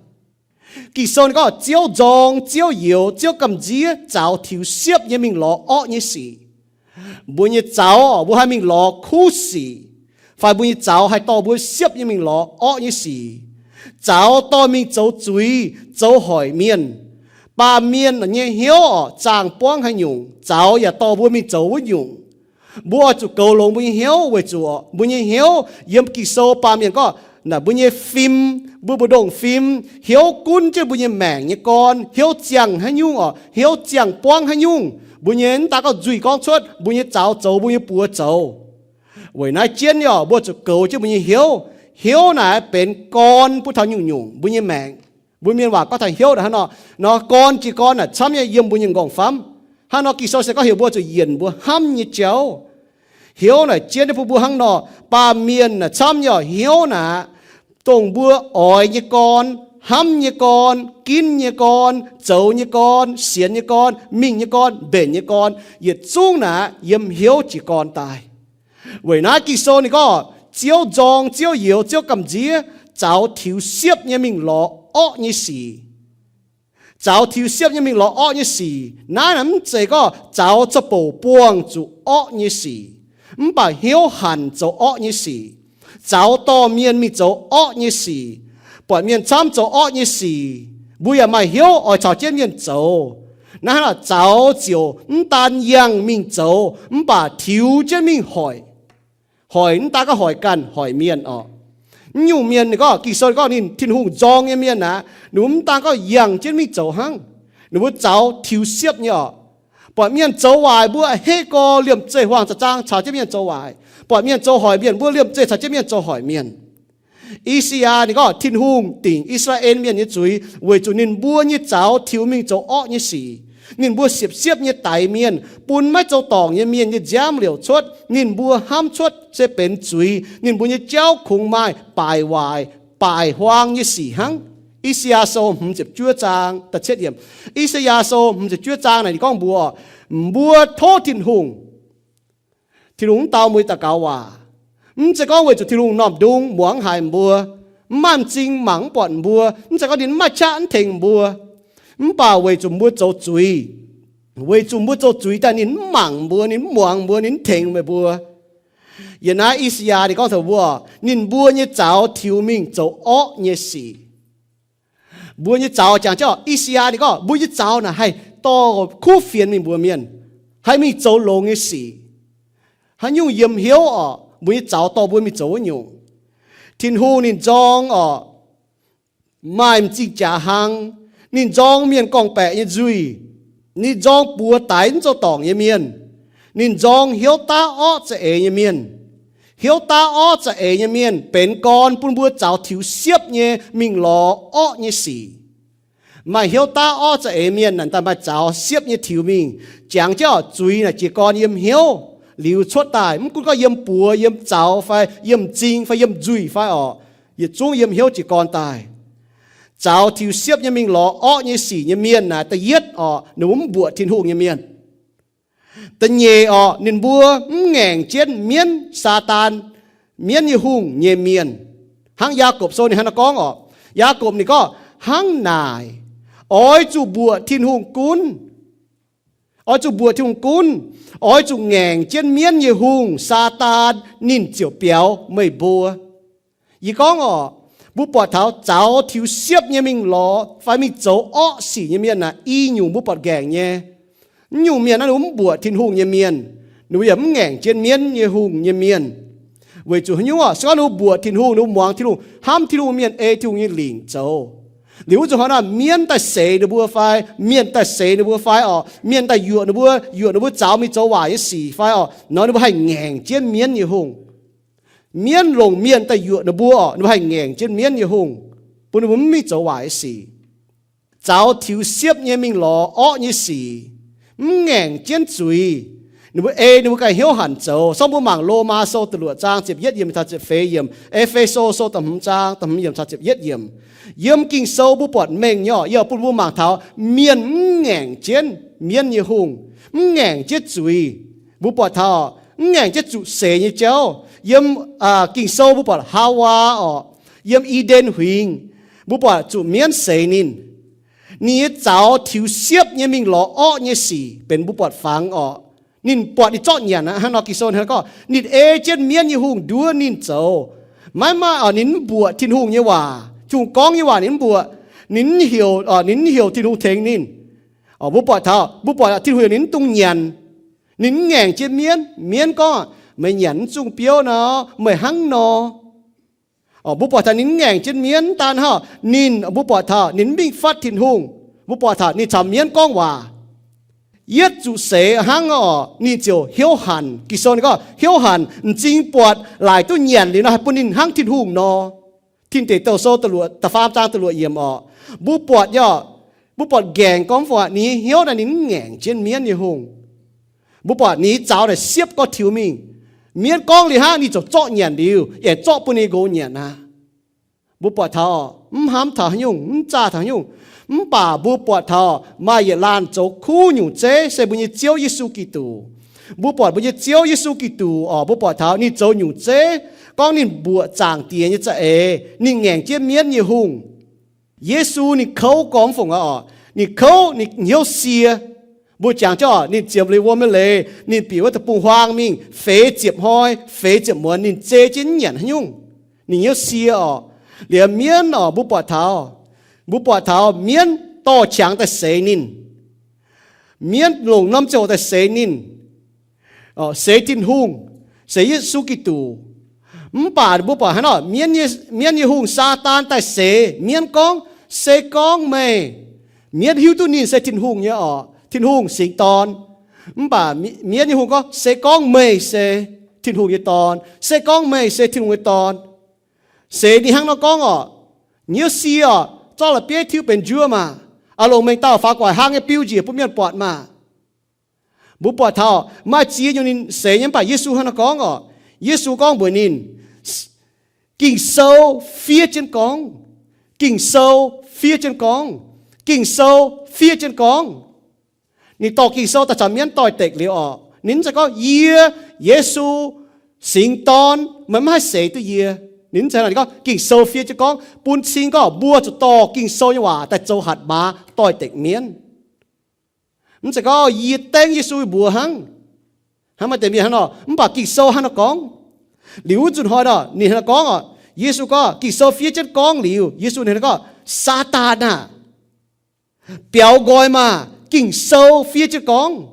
Ging-Sou ninh gorngv Ziouv nzorng, Ziouv youx, Ziouv gamh nziev, zaux tiux siepv nyei mingh lorz orqv nyei sic. Mbuo nyei zaux mbuo haih mingh lorz kuv sic, fai mbuo nyei zaux haih dorh mbuo siepv nyei mingh lorz orqv nyei sic. Zaux dorh mingh zoux zuiz, zoux hoic mienh. Baamh mienh nyei hnyouv orqc, zaangh buangv haaix nyungc, zaux yaac dorh mbuo mingh zoux wuov nyungc. Mbuo oix zuqc goux longx mbuo nyei hnyouv, weic zuqc mbuo nyei hnyouv yiem Ging-Sou baamh mienh gorngv naaic mbuo nyei fim, mbuo mbu'ndongx fim, hnyouv gunv jienv mbuo nyei maengc nyei gorn, hnyouv ziangh haaix nyungc orqc, hnyouv ziangh buangv haaix nyungc, mbuo nyei mv daan gorngv nzuih gorngv cuotv, mbuo nyei zaux zoux, mbuo nyei buoz zoux. Weic naaiv jienv nyei orqc, mbuo zuqc goux jienv mbuo nyei hnyouv. Hnyouv naaic benx gorn bun taux nyungc-nyungc mbuo nyei maengc. Mbuo mienh waac gorngv taux hnyouv naaic hnangv nor, nor gorn jiex gorn naaic camv nyei yiem mbuo nyei m'nqorngv famv. Hnangv nor Ging-Sou se gorngv heuc mbuo zuqc yienc mbuo hnamv nyei jauv. Hnyouv naaic jienv nyei bun mbuo hnangv nor, baamh mienh naaic camv nyei orqc, hnyouv naaic, dongh mbuo oix nyei gorn, hnamv nyei gorn, ginv nyei gorn, zoux nyei gorn, sienx nyei gorn, mingh nyei gorn, mbenc nyei gorn, yietc zungv naaic yiem hnyouv jiez gorn daaih. Weic naaiv Ging-Sou ninh gorngv, Ziouv nzorng, Ziouv youx, Ziouv gamh nziev, zaux tiux siepv nyei mingh lorz orqv nyei sic. Zaux tiux siepv nyei mingh lorz orqv nyei sic. Naaiv naaic mv zeiz gorngv zaux ca'bouc buangh zuqc orqv nyei sic, mv baac hnyouv hanc zoux orqv nyei sic. Zaux dorh mienh mingh zoux orqv nyei sic, buatc mienh camv zoux orqv nyei sic, mbuo yaac maaih hnyouv oix caux jienv mienh zoux. Naaiv hnangv naaic zaux ziouc mv daan yangh mingh zoux, mv baac tiux jienv mingh hoic. Hoic mv daan gorngv hoic ganh hoic mienh orqc. Mv nyungc mienh ninh gorngv, Ging-Sou ninh gorngv ninh Tin-Hungh nzorng nyei mienh aqv, ninh mv daan gorngv yangh jienv mingh zoux hnangv. Ninh mbuo zaux tiux siepv nyei orqc. Buatc mienh zoux waaic, mbuo heqv gorx liemh zeih huaang za'zaang caux jienv mienh zoux waaic. Buatc mienh zoux hoic mienh, mbuo liemh zeih caux jienv mienh zoux hoic mienh. I^saa^yaa ninh gorngv Tin-Hungh dingc I^saa^laa^en Mienh nyei zuiz weic zuqc ninh mbuo nyei zaux tiux mingh zoux orqv nyei sic. Ninh mbuo siepv-siepv nyei daix mienh, bun maiv zoux dorngc nyei mienh nyei nziaamv liouc cuotv. Ninh mbuo hnamv cuotv se benx zuiz. Ninh mbuo nyei jauv kungx maaih baaic waaic, baaic huaang nyei sic hnangv. I^saa^yaa Sou hmz ziepc juov zaang, I^saa^yaa Sou hmz ziepc juov zaang naaic ninh gorngv mbuox, mbuo tov Tin-Hungh. Tin-Hungh mv dau mbuo nyei daux gaux waac. Mv zeiz gorngv weic zuqc Tin-Hungh m'normh ndung muangx mv haiz mbuo, mv maaih m'zing mangc mv buatc mbuo, mv zeiz gorngv ninh mv maaih qaqv mv tengx mbuo, mv baac weic zuqc mbuo zoux zuiz, weic zuqc mbuo zoux zuiz daaih ninh mv mangc mbuo, ninh mv muangx mbuo, ninh mv tengx meih mbuo. Yiem naaiv I^saa^yaa ninh gorngv taux mbuo, ninh mbuo nyei zaux tiux mingh zoux orqv nyei sic. Mbuo nyei zaux jangx jienv, I^saa^yaa ninh gorngv mbuo nyei zaux naaic haih dorh kuv fienx mingh mbuox mienh, haih mingh zoux longx nyei sic. Haaix nyungc yiem hnyouv orqc, mbuo nyei zaux dorh mbuo mingh zoux wuov nyungc. Tin-Hungh ninh nzorng orqc, maaih m'zing jaax hlang, ninh nzorng mienh gorngv-baeqc nyei nzuih, ninh nzorng buoz daix mv zoux dorngc nyei mienh, ninh nzorng hnyouv daav orqv za'eix nyei mienh. Hnyouv daav orqv za'eix nyei mienh benx gorn bun mbuo zaux tiux siepv nyei mingh lorz orqv nyei sic. Maaih hnyouv daav orqv za'eix mienh naaic daaih maaih zaux siepv nyei tiux mingh. Jangx jienv zuiz naaic jiez gorn yiem hnyouv liuz cuotv daaih, mv gunv gorngv yiem buoz, yiem zaux fai yiem m'zing fai yiem nzuih fai orqc, yietc zungv yiem hnyouv jiez gorn daaih. Zaux tiux siepv nyei mingh lorz orqv nyei sic nyei mienh naaic, da'yietv orqc, ninh mbuo mv mbuoqc Tin-Hungh nyei mienh. Da'nyeic orqc, ninh mbuo mv ngaengc jienv mienv, Saadaan, mienv nyei hungh nyei mienh. Hnangv Yaagorpc Sou ninh hnangv naaiv gorngv orqc, Yaagorpc ninh gorngv, hnangv naaic, oix zuqc mbuoqc Tin-Hungh gunv. Oix zuqc mbuoqc Tin-Hungh gunv. Oix zuqc ngaengc jienv mienv nyei hungh, Saadaan, ninh ziouc biaux meih mbuo. Yie gorngv orqc, mbuo buatc taux zaux tiux siepv nyei mingh lorz fai mingh zoux orqv sic nyei mienh naaic, i nyungc mbuo buatc nqaengc nyei. Mv nyungc mienh naaiv ninh mbuo mv mbuoqc Tin-Hungh nyei mienh, ninh mbuo yaac mv ngaengc jienv mienv nyei hungh nyei mienh. Weic zuqc haaix nyungc orqc? Se gorngv ninh mbuo mbuoqc Tin-Hungh, ninh mbuo muangx Tin-Hungh, hnamv Tin-Hungh mienh, ei Tin-Hungh nyei lingc zoux, liuz wuov zuqc hnoi naaic mienv daaih seix ninh mbuo fai, mienh daaih seix ninh mbuo fai orqc, mienh daaih yuoqc ninh mbuo, yuoqc ninh mbuo zaux mingh zoux waaic nyei sic fai orqc, nor ninh mbuo haih ngaengc jienv mienv nyei hungh. Mienv longc mienh daaih yuoqc ninh mbuo orqc, ninh mbuo haih ngaengc jienv mienv nyei hungh, bun ninh mbuo mv mingh zoux waaic nyei sic. Zaux tiux siepv nyei mingh lorz orqv nyei sic, mv ngaengc jienv zuiz, ninh mbuo ei ninh mbuo ganh hnyouv hanc zoux. Sorng mbuo mangc Lomaa Sou da'luoqc zaang ziepc yietv yiemc taux ziepc feix yiemc, E^fe^so Sou da'hmz zaang da'hmz yiemc taux ziepc yietv yiemc. Yiem Ging-Sou mbuo buatc mengh nyei orqc, yie bun mbuo mangc taux mienh mv ngaengc jienv mienv nyei hungh, mv ngaengc jienv zuiz. Mbuo buatc taux mv ngaengc jienv zuqc seix nyei jauv. Yiem Ging-Sou mbuo buatc Haawaa orqc, yiem I^nden Huingx, mbuo buatc zuqc mienv seix ninh. Ninh nyei zaux tiux siepv nyei mingh lorz orqv nyei sic benx mbuo buatc fangx orqc. Ninh buatc ninh zorqv nyanc aqv. Hnangv nor Ging-Sou hnangv gorngv, ninh ei jienv mienv nyei hungh nduov ninh zoux. Maiv maaih orqc, ninh mv mbuoqc Tin-Hungh nyei waac. Tin-Hungh gorngv nyei waac ninh mv mbuoqc. Ninh mv heuc, ninh mv heuc Tin-Hungh tengx ninh. Mbuo buatc taux, mbuo buatc Tin-Hungh heuc ninh mv dungx nyanc. Ninh mv ngaengc jienv mienv. Mienv gorngv, meih nyanc mv zungh biouv nor, meih hnangv nor. Mbuo buatc taux ninh mv ngaengc jienv mienv. Mv daan hnangv, ninh, mbuo buatc taux ninh mv mingh fatv Tin-Hungh. Mbuo buatc taux ninh caux mienv gorngv waac. Yietv zuqc seix hnangv orqc, ninh ziouc hnyouv hanc. Ging-Sou ninh gorngv hnyouv hanc, m'zing buatc laaic duqv nyanc liuz nor haih bun ninh hnangv Tin-Hungh nor. Tin Deic Douh Sou da'faam zaang da'luoqc yiemc orqc. Mbuo buatc, mbuo buatc nqaengc gorngv fai ninh nyei hnyouv naaic ninh mv ngaengc jienv mienv nyei hungh. Mbuo buatc ninh nyei zaux naaic siepv gorx tiux mingh. Mienv gorngv liuz hnangv ninh ziouc zorqv nyanc liuz, aengx zorqv bun ninh nqox nyanc aqv. Mbuo buatc taux mv hnamv taux haaix nyungc, mv zaah taux haaix nyungc. Mv baac mbuo buatc taux maaih yietc laanh zoux kuv nyungc zeiv se mbuo nyei Ziouv Yesu Giduc. Mbuo buatc mbuo nyei Ziouv Yesu Giduc orqc, mbuo buatc taux ninh zoux nyungc zeiv, gorngv ninh mbuoqc Zaangc Diex nyei za'eix, ninh ngaengc jienv mienv nyei hungh. Yesu ninh kouv gormx fongc aqv orqc, ninh kouv, ninh hnyouv sie. Mbuo jangx jienv orqc, ninh ziemx liuz wuom nyei leiz, ninh bieqc wuov deic-bung-huaang mingh feix ziepc hnoi feix ziepc muonz, ninh zei jienv mv nyanc haaix nyungc. Ninh hnyouv sie orqc. Liuz mienv orqc, mbuo buatc taux, mbuo buatc taux mienv dorh qangx daaih seix ninh. Mienv longc norm ziangh hoc daaih seix ninh, seix Tin-Hungh, seix Yesu Giduc. Mv baac mbuo buatc hnangv nor, mienv nyei hungh Saadaan daaih seix mienv gorngv, se gorngv meih, mienv hiuv duqv ninh se Tin-Hungh nyei orqc, Tin-Hungh singx dorn. Mv baac mienv nyei hungh gorngv, se gorngv meih se Tin-Hungh nyei Dorn, se gorngv meih se Tin-Hungh nyei Dorn. Seix ninh hnangv nor gorngv orqc, hnyouv sie orqc, zorqv la'bieiv tiuv benx njuov maah, aah, longc mengh dauh faaux gu'nguaaic hlaang nyei biu njiec bun mienh buatc maah. Mbuo buatc taux maaih ziex nyungc ninh seix nyei, mv baac Yesu hnangv naaiv gorngv orqc. Yesu gorngv mbuox ninh, Ging-Sou fiev jienv gorngv, Ging-Sou fiev jienv gorngv. Ging-Sou fiev jienv gorngv. Ninh dorh Ging-Sou daaih caux mienv doix-dekc liuz orqc, ninh mv zeiz gorngv, Yie, Yesu, Singx Dorn, meih mv haih seix duqv yie. Ninh mv zeiz, ninh gorngv Ging-Sou fiev jienv gorngv, bun cing gorngv mbuo zuqc dorh Ging-Sou nyei waac daaih zoux hatc maaz doix-dekc mienv. Mv zeiz gorngv yie dengv Yesu mbuox hnangv. Hnangv maaih deix mienh hnangv nor, mv baac Ging-Sou hnangv nor gorngv. Liuz wuov nzunc hnoi nor, ninh hnangv nor gorngv orqc, Yesu gorngv, Ging-Sou fiev jienv gorngv liuz, Yesu ninh hnangv nor gorngv, Saadaan aah! Biaux nqoi maah! Ging-Sou fiev jienv gorngv.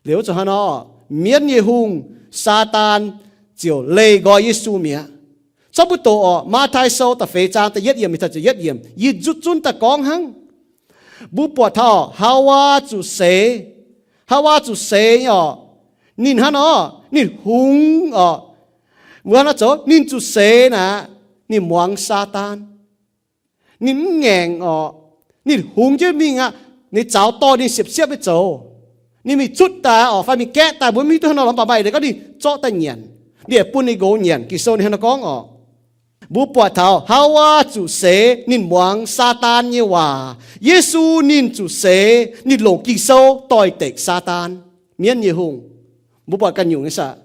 Liuz wuov nzunc hnoi nor, mienv nyei hungh, Saadaan, ziouc leih nqoi Yesu mi'aqv. Corc mbuo doqc orqc, Matv^tai Sou da'feix zaang da'yietv yiemc mingh taux ziepc yietv yiemc, yie nzutv zunv daaih gorngv hnangv. Mbuo buatc taux Haawaa zuqc seix. Haawaa zuqc seix nyei orqc, ninh hnangv nor, ninh hungx orqc. Mbuo hnangv nor zoux, ninh zuqc seix naaic, ninh muangx Saadaan. Ninh mv ngaengc orqc. Ninh hungx jienv mingh aqv. Ninh zaux dorh ninh siepv-siepv nyei zoux. Ninh mingh cutv daaih orqc, fai mingh gaeqv daaih, mbuo mv hiuv duqv hnangv nor lorqc, mv baac maaih eix leiz gorngv ninh zorqv daaih nyanc. Ninh aengx bun ninh nqox nyanc. Ging-Sou ninh hnangv nor gorngv orqc. Mbuo buatc taux Haawaa zuqc seix, ninh muangx Saadaan nyei waac. Yesu ninh zuqc seix, ninh longc Ging-Sou doix-dekc Saadaan, mienv nyei hungh. Mbuo buatc ganh nyungc nyei saah?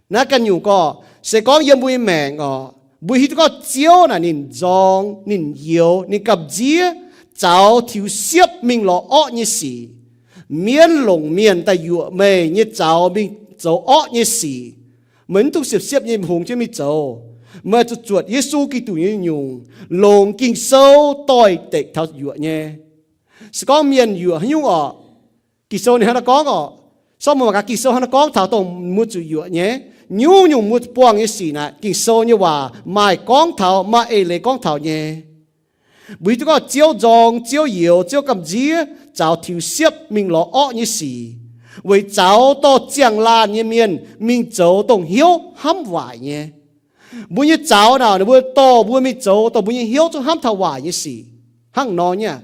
Naaiv ganh nyungc gorngv, se gorngv yiem mbuo nyei maengc orqc, mbuo hiuv duqv gorngv Ziouv naaic ninh nzorng, ninh youx, ninh gamh nziev, zaux tiux siepv mingh lorz orqv nyei sic. Mienv longc mienh daaih yuoqc meih nyei zaux mingh zoux orqv nyei sic. Meih mv dungx siepv-siepv nyei hungx jienv mingh zoux. Meih zuqc zuotc Yesu Giduc nyei nyungc, longc Ging-Sou doix-dekc taux yuoqc nyei. Se gorngv mienh yuoqc haaix nyungc orqc, Ging-Sou ninh hnangv naaiv gorngv orqc, sorng mbuo mangc gaax Ging-Sou hnangv naaiv gorngv taux dongh mbuo zuqc yuoqc nyei. Nyungc-nyungc mbuo buangh nyei sic naaic, Ging-Sou nyei waac maaih gorngv taux, maaih eix leiz gorngv taux nyei. Mbuo hiuv duqv gorngv Ziouv nzorng, Ziouv youx, Ziouv gamh nziev, zaux tiux siepv mingh lorz orqv nyei sic, weic zaux dorh ziangh laanh nyei mienh mingh zoux dongh hnyouv hnamv waaic nyei. Mbuo nyei zaux naaic, ninh mbuo dorh mbuo mingh zoux dongh mbuo nyei hnyouv zungv hnamv taux waaic nyei sic. Hnangv nor nyei aqv.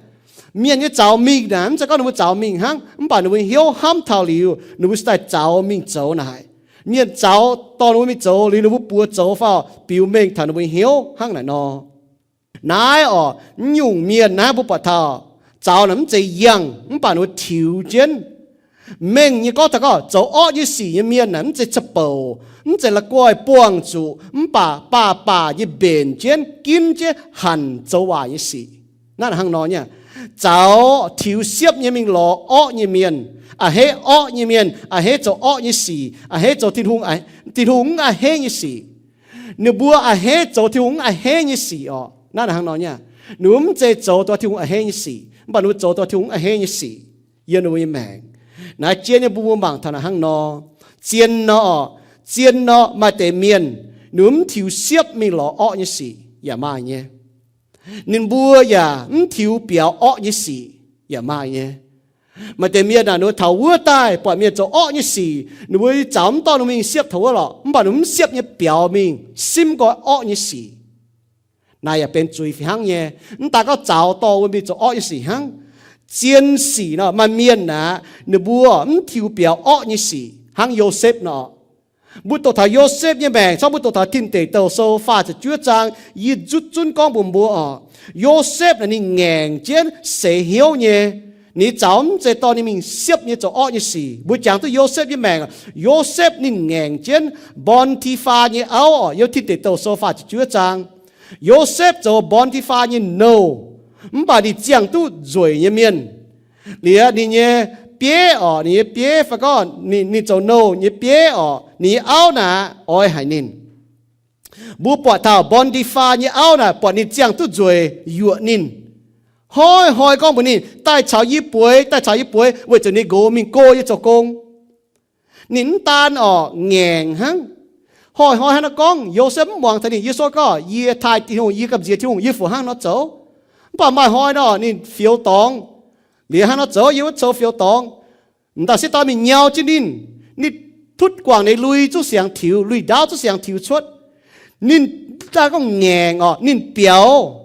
Mienh nyei zaux mingh naaic, mv zeiz gorngv ninh mbuo zaux mingh hnangv, mv baac ninh mbuo hnyouv hnamv taux liuz, ninh mbuo daaih zaux mingh zoux naaic. Mienh zaux dorh ninh mbuo mingh zoux liuz, ninh mbuo buoz zoux fai biux mengh taux ninh mbuo hnyouv hnangv naaic nor. Naaiv orqc, nyungc mienh naaiv mbuo buatc taux zaux naaic mv zeiz yangh, mv baac ninh mbuo tiux jienv. Mengh nyei gorngv taux gorngv zoux orqv nyei sic nyei mienh naaic mv zeiz ca'bouc, mv zeiz la'guaih buangh zuqc, mv baac baac baac nyei mbenc jienv, ginv jienv hanc zoux waaic nyei sic. Naaiv hnangv nor nyei. Zaux tiux siepv nyei mingh lorz orqv nyei mienh, a'hneiv orqv nyei mienh, a'hneiv zoux orqv nyei sic, a'hneiv zoux Tin-Hungh, Tin-Hungh mv a'hneiv nyei sic. Ninh mbuo a'hneiv zoux Tin-Hungh mv a'hneiv nyei sic orqc. Naaiv hnangv nor nyei. Ninh mbuo mv zeiz zoux dongh Tin-Hungh a'hneiv nyei sic, mv baac ninh mbuo zoux dongh Tin-Hungh mv a'hneiv nyei sic yiem ninh mbuo nyei maengc. Naaiv jien nyei mbuo mbuo mangc taux naaiv hnangv nor. Zien nor orqc, zien nor maaih deix mienh, ninh mbuo mv tiux siepv mingh lorz orqv nyei sic yaac maaih nyei. Ninh mbuo yaac mv tiux biaux orqv nyei sic yaac maaih nyei. Maaih deix mienh aah, ninh mbuo taux wuov daaih buatc mienh zoux orqv nyei sic, ninh mbuo zaux mv dorh ninh mingh siepv taux wuov lorqc, mv baac ninh mv siepv nyei biaux mingh simv nqoi orqv nyei sic. Naaiv yaac benx zuiz fih hnangv nyei. Mv daan gorngv zaux dorh wuov mingh zoux orqv nyei sic hnangv. Zien sic nor maaih mienh aah, ninh mbuo mv tiux biaux orqv nyei sic hnangv Yosepv nor. Mbuo doqc taux Yosepv nyei maengc, cangv mbuo doqc taux Tin Deic Douh Sou faah ziepc juov zaang, yie nzutv zunv gorngv mbuox mbuo orqc, Yosepv naaic ninh ngaengc jienv seix hnyouv nyei. Ninh zaux mv zeiz dorh ninh mingh siepv nyei zoux orqv nyei sic. Mbuo jangx duqv Yosepv nyei maengc, Yosepv ninh ngaengc jienv Mbon^ti^faa nyei auv orqc, yiem Tin Deic Douh Sou faah ziepc juov zaang. Yosepv zoux Mbon^ti^faa nyei nouh, mv baac ninh ziangh duqv nzueic nyei mienh. Liuz ninh nyei bieiv orqc, ninh nyei bieiv fai gorngv ninh zoux nouh nyei bieiv orqc, ninh nyei auv naaic oix haic ninh. Mbuo buatc taux Mbon^ti^faa nyei auv naaic buatc ninh ziangh duqv nzueic yuoqc ninh. Hnoi-hnoi gorngv mbuox ninh, Daaih caux yie bueix, daaih caux yie bueix, weic zuqc ninh nqox mingh go yie zoux gong. Ninh mv daan orqc ngaengc hnangv. Hnoi-hnoi hnangv naaiv gorngv, Yosepv mv muangx taux ninh. Yie gorngv, Yie taaih Tin-Hungh, yie gamh nziex Tin-Hungh, yie fungc hnangv nor zoux. Mv baac maaih hnoi nor ninh fioux dorngx. Liuz hnangv nor zoux, yiem wuov coux fioux dorngx. M'daaih sieqv dorn mingh nyau jienv ninh. Ninh tutv guangc ninh lui zungv siangx tiux, lui ndaauv zungv siangx tiux cuotv. Ninh daan gorngv ngaengc orqc, ninh biaux.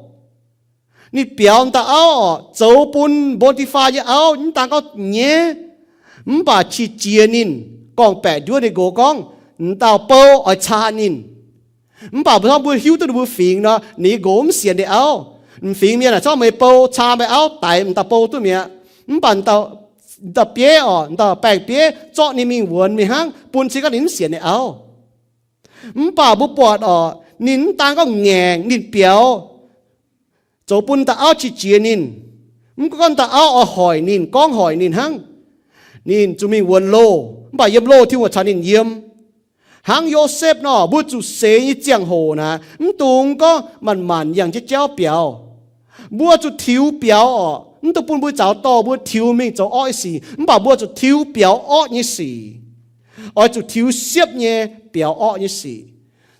Ninh biaux m'dauh auv orqc, zoux bun Mbon^ti^faa nyei auv mv daan gorngv nyaiv, mv baac qiex jiez ninh, gorngv-baeqc nduov ninh nqox gorngv, m'dauh bou oix caa ninh. Mv baac mbuo gorngv mbuo hiuv duqv ninh mbuo fingx nor, ninh nyei nqox mv sienx ninh auv. M'fingx mienh aah, zorqv meih bou caa meih auv daix m'dauh bou duqv mi'aqv. Mv baac dauh bieiv oc, dauh baeng-bieiv zorqv ninh mingh wuonx mingh hnangv, bun cing gorngv ninh mv sienx ninh auv. Mv baac mbuo buatc oc, ninh mv daan gorngv ngaengc, ninh biaux, zoux bun dauh auv qiex jiez ninh. Mv gunv gorngv dauh auv oix hoic ninh, gorngv hoic ninh hnangv, ninh zuqc mingh wuonx loh. Mv baac yiem loh Tin-Hungh caux ninh yiem. Hnangv Yosepv nor, mbuo zuqc seix nyei ziangh hoc naaic, mv dungx gorngv manc-manc yangh jienv jauv biaux. Mbuo zuqc tiux biaux oc, mv dungx bun mbuo zaux dorh mbuo tiux mingh zoux orqv nyei sic, mv baac mbuo zuqc tiux biaux orqv nyei sic. Oix zuqc tiux siepv nyei biaux orqv nyei sic.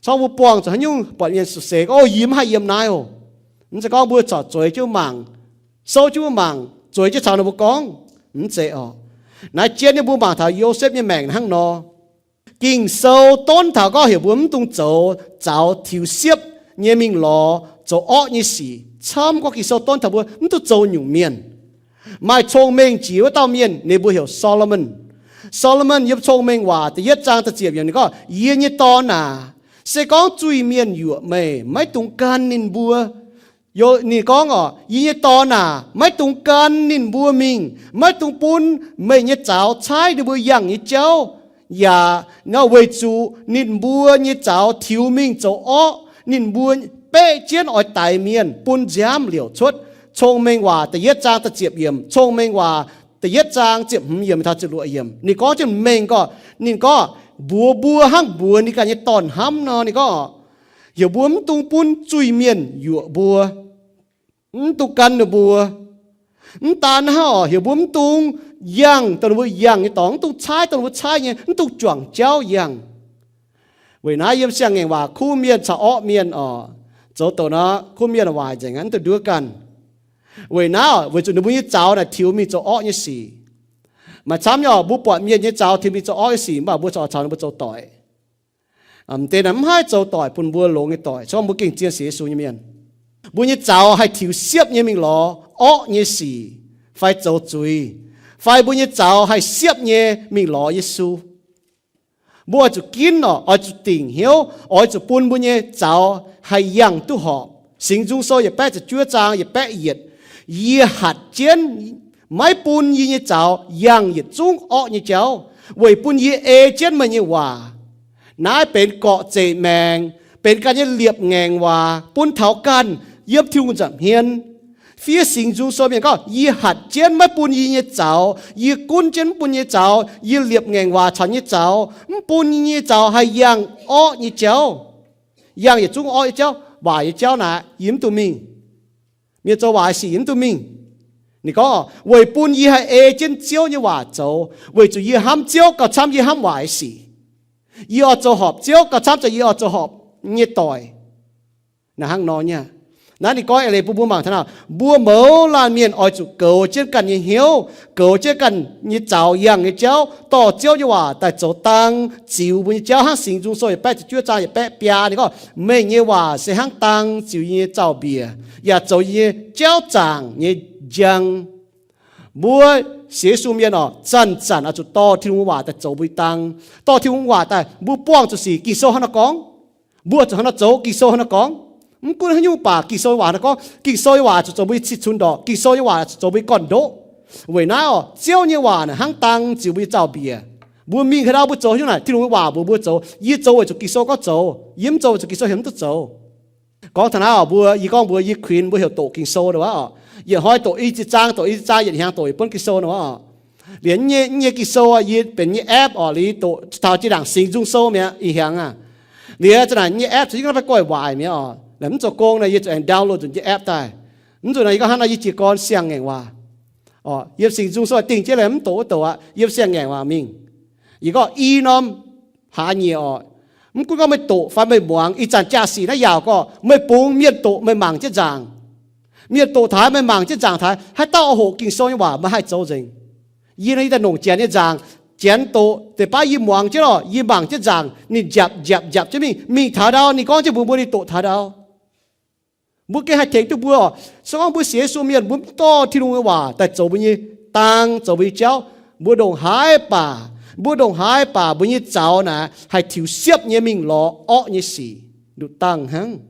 Cong mbuo buangh zuqc haaix nyungc buatc mienh zuqc seix gorngv, O, yie mv haih yiem naaiv oc. Mv zeiz gorngv mbuo corc zueiz jienv mangc, souv jienv mangc, zueiz jienv caux ninh mbuo gorngv, mv zeiz oc. Naaiv jien nyei mbuo mangc taux Yosepv nyei maengc hnangv nor. Ging-Sou donv taux gorngv heuc mbuo mv dungx zoux, zaux tiux siepv nyei mingh lorz zoux orqv nyei sic. Camv gorngv Ging-Sou donv taux mbuo mv dungx zoux nyungc mienh. Maaih cong-mengh jiex wuov dauh mienh, ninh mbuo heuc Solomon. Solomon yiem Cong-Mengh Waac da'yietv zaang da'ziepc yiemc ninh gorngv, Yie nyei dorn aac, se gorngv zuiz-mienh yuoqc meih, maiv dungx gan ninh mbuo. Ninh gorngv oc, Yie nyei dorn aac, maiv dungx gan ninh mbuo mingh, maiv dungx bun meih nyei zaux caaiv ninh mbuo yangh nyei jauv. Yaac nor weic zuqc ninh mbuo nyei zaux tiux mingh zoux orqv, ninh mbuo baeqv jienv oix daix mienh, bun nziaamv liouc cuotv. Cong-Mengh Waac da'yietv zaang da'ziepc yiemc, Cong-Mengh Waac da'yietv zaang ziepc hmz yiemc taux ziepc luoqc yiemc. Ninh gorngv jienv mengh gorngv, ninh gorngv, Mbuox mbuo hnangv mbuox ninh ganh nyei dorn-hnamv nor. Ninh gorngv, Heuc mbuo mv dungx bun zuiz-mienh yuoqc mbuo, mv dungx gan ninh mbuo. Mv daan hnangv oc, heuc mbuo mv dungx yangh dongh ninh mbuo yangh nyei dorngx, mv dungx caaiv dongh ninh mbuo caaiv nyei, mv dungx juangc jauv yangh. Weic naaiv yiem Siang-Ngaengc Waac kuv mienh caux orqv mienh oc, zoux douc nor kuv mienh waaic nzengc aqv, mv dungx nduov ganh. Weic naaiv oc, weic zuqc ninh mbuo nyei zaux naaic tiux mingh zoux orqv nyei sic. Maaih camv nyei oc, mbuo buatc mienh nyei zaux tiux mingh zoux orqv nyei sic, mv baac mbuo corc caux ninh mbuo zoux doic. M'deix naaic mv haih zoux doic bun mbuo longx nyei doic, se gorngv mbuo gengh zien sienx Yesu nyei mienh. Mbuo nyei zaux haih tiux siepv nyei mingh lorz orqv nyei sic, fai zoux zuiz, fai mbuo nyei zaux haih siepv nyei mingh lorz Yesu. Mbuo oix zuqc ginv oc, oix zuqc dingc hnyouv, oix zuqc bun mbuo nyei zaux haih yangh duqv horpc. Singx Nzung Sou yietc baeqv ziepc juov zaang yietc baeqv yietc, Yie hatc jienv maiv bun yie nyei zaux yangh yietc zungv orqv nyei jauv, weic bun yie ei jienv meih nyei waac. Naaiv benx gorqv-zeqc maengc, benx ganh nyei liepc ngaengc waac bun taux ganh yiem Tin-Hungh nza'hmien. Fiev Singx Nzung Sou mienh gorngv, Yie hatc jienv maiv bun yie nyei zaux, yie gunv jienv mv bun nyei zaux, yie liepc ngaengc waac caux nyei zaux, mv bun yie nyei zaux haih yangh orqv nyei jauv. Yangh yietc zungv orqv nyei jauv, waaic nyei jauv naaic yie mv dungx mingh. Mienh zoux waaic sic yie mv dungx mingh. Ninh gorngv, Weic bun yie haih ei jienv Ziouv nyei waac zoux, weic zuqc yie hnamv Ziouv gauh camv yie hnamv waaic sic. Yie oix zoux horpc Ziouv gauh camv zoux yie oix zoux horpc nyei doic. Naaiv hnangv nor nyei. Naaiv ninh gorngv eix leiz bun mbuo mangc taux naaic, mbuo mouz laanh mienh oix zuqc goux jienv ganh nyei hnyouv, goux jienv ganh nyei zaux yangh nyei jauv, dorh Ziouv nyei waac daaih zoux dang ziux mbuo nyei jauv, hnangv Singx Nzung Sou yietc baeqv ziepc juov zaang yietc baeqv biaa ninh gorngv, Meih nyei waac se hnangv dang ziux yie nyei zaux-mbiec, yaac zoux yie nyei jauv zaangc nyei njang. Mbuo sienx Yesu mienh oc, zanc-zanc oix zuqc dorh Tin-Hungh waac daaih zoux mbuo nyei dang, dorh Tin-Hungh waac daaih mbuo buangh zuqc sic. Ging-Sou hnangv nor gorngv, mbuo zuqc hnangv nor zoux. Ging-Sou hnangv nor gorngv, mv gunv haaix nyungc baac Ging-Sou waac hnangv nor gorngv. Ging-Sou nyei waac zuqc zoux mbuo nyei cih cunx ndorqc. Ging-Sou nyei waac zuqc zoux mbuo nyei gorn-ndoqv. Weic naaiv oc, Ziouv nyei waac naaic hnangv dang ziux mbuo nyei zaux-mbiec. Mbuo mingh haaix ndau mbuo zoux haaix nyungc naaic, Tin-Hungh nyei waac mbuox mbuo zoux. Yie zoux weic zuqc Ging-Sou gorngv zoux. Yie mv zoux weic zuqc Ging-Sou heuc mv duqv zoux. Gorngv taux naaiv oc, mbuo, yie gorngv mbuo, yie kuinx mbuo heuc doqc Ging-Sou nor oc. Yietc hnoi doqc i ziex zaang, doqc i ziex zaang, yietc hnyangx doqc yietc buonv Ging-Sou nor oc. Liuz nyei, nyei Ging-Sou yie benx nyei app oc, liuz doqc taux jiex ndaangc Singx Nzung Sou mi'aqv, ih hnyangx aqv. Liuz za'naaic nyei app caux yie gorngv fai goiv waaic mi'aqv oc. Laaix mv zoux gong naaic yie zuqc aengx download nzuqc nyei app daaih. Mv zuqc naaic yie gorngv hnangv naaiv yie jiez gorn siang-ngaengc waac. Yiem Singx Nzung Sou dingh jienv laaix mv doqc wuov doqc aqv, yiem siang-ngaengc waac mingh. Yie gorngv i norm hlaax nyieqc oc. Mv gunv gorngv meih doqc fai meih muangx, ih zanc jaa-sic naaiv yaauc gorngv meih bungx mienh doqc meih mangc jienv nzaangc. Mienh doqc taux haaix meih mangc jienv nzaangc taux haaix, haaix dauh oix hoqc Ging-Sou nyei waac meih haih zoux nzengc. Yie nor yie daaih nongc Janx nyei nzaangc, Janx doqc deix baav yie muangx jienv oc, yie mangc jienv nzaangc, ninh njapc njapc njapc jienv mingh, mingh taux ndau ninh gorngv jienv mbuox mbuo ninh doqc taux ndau. Mbuo gengh haih tengx duqv mbuo oc. Se gorngv mbuo sienx Yesu mienh mbuo mv dorh Tin-Hungh nyei waac daaih zoux mbuo nyei dang, zoux mbuo nyei jauv, mbuo ndongc haaix baac, mbuo ndongc haaix baac mbuo nyei zaux naaic haih tiux siepv nyei mingh lorz orqv nyei sic. nduqc dangh hnangv.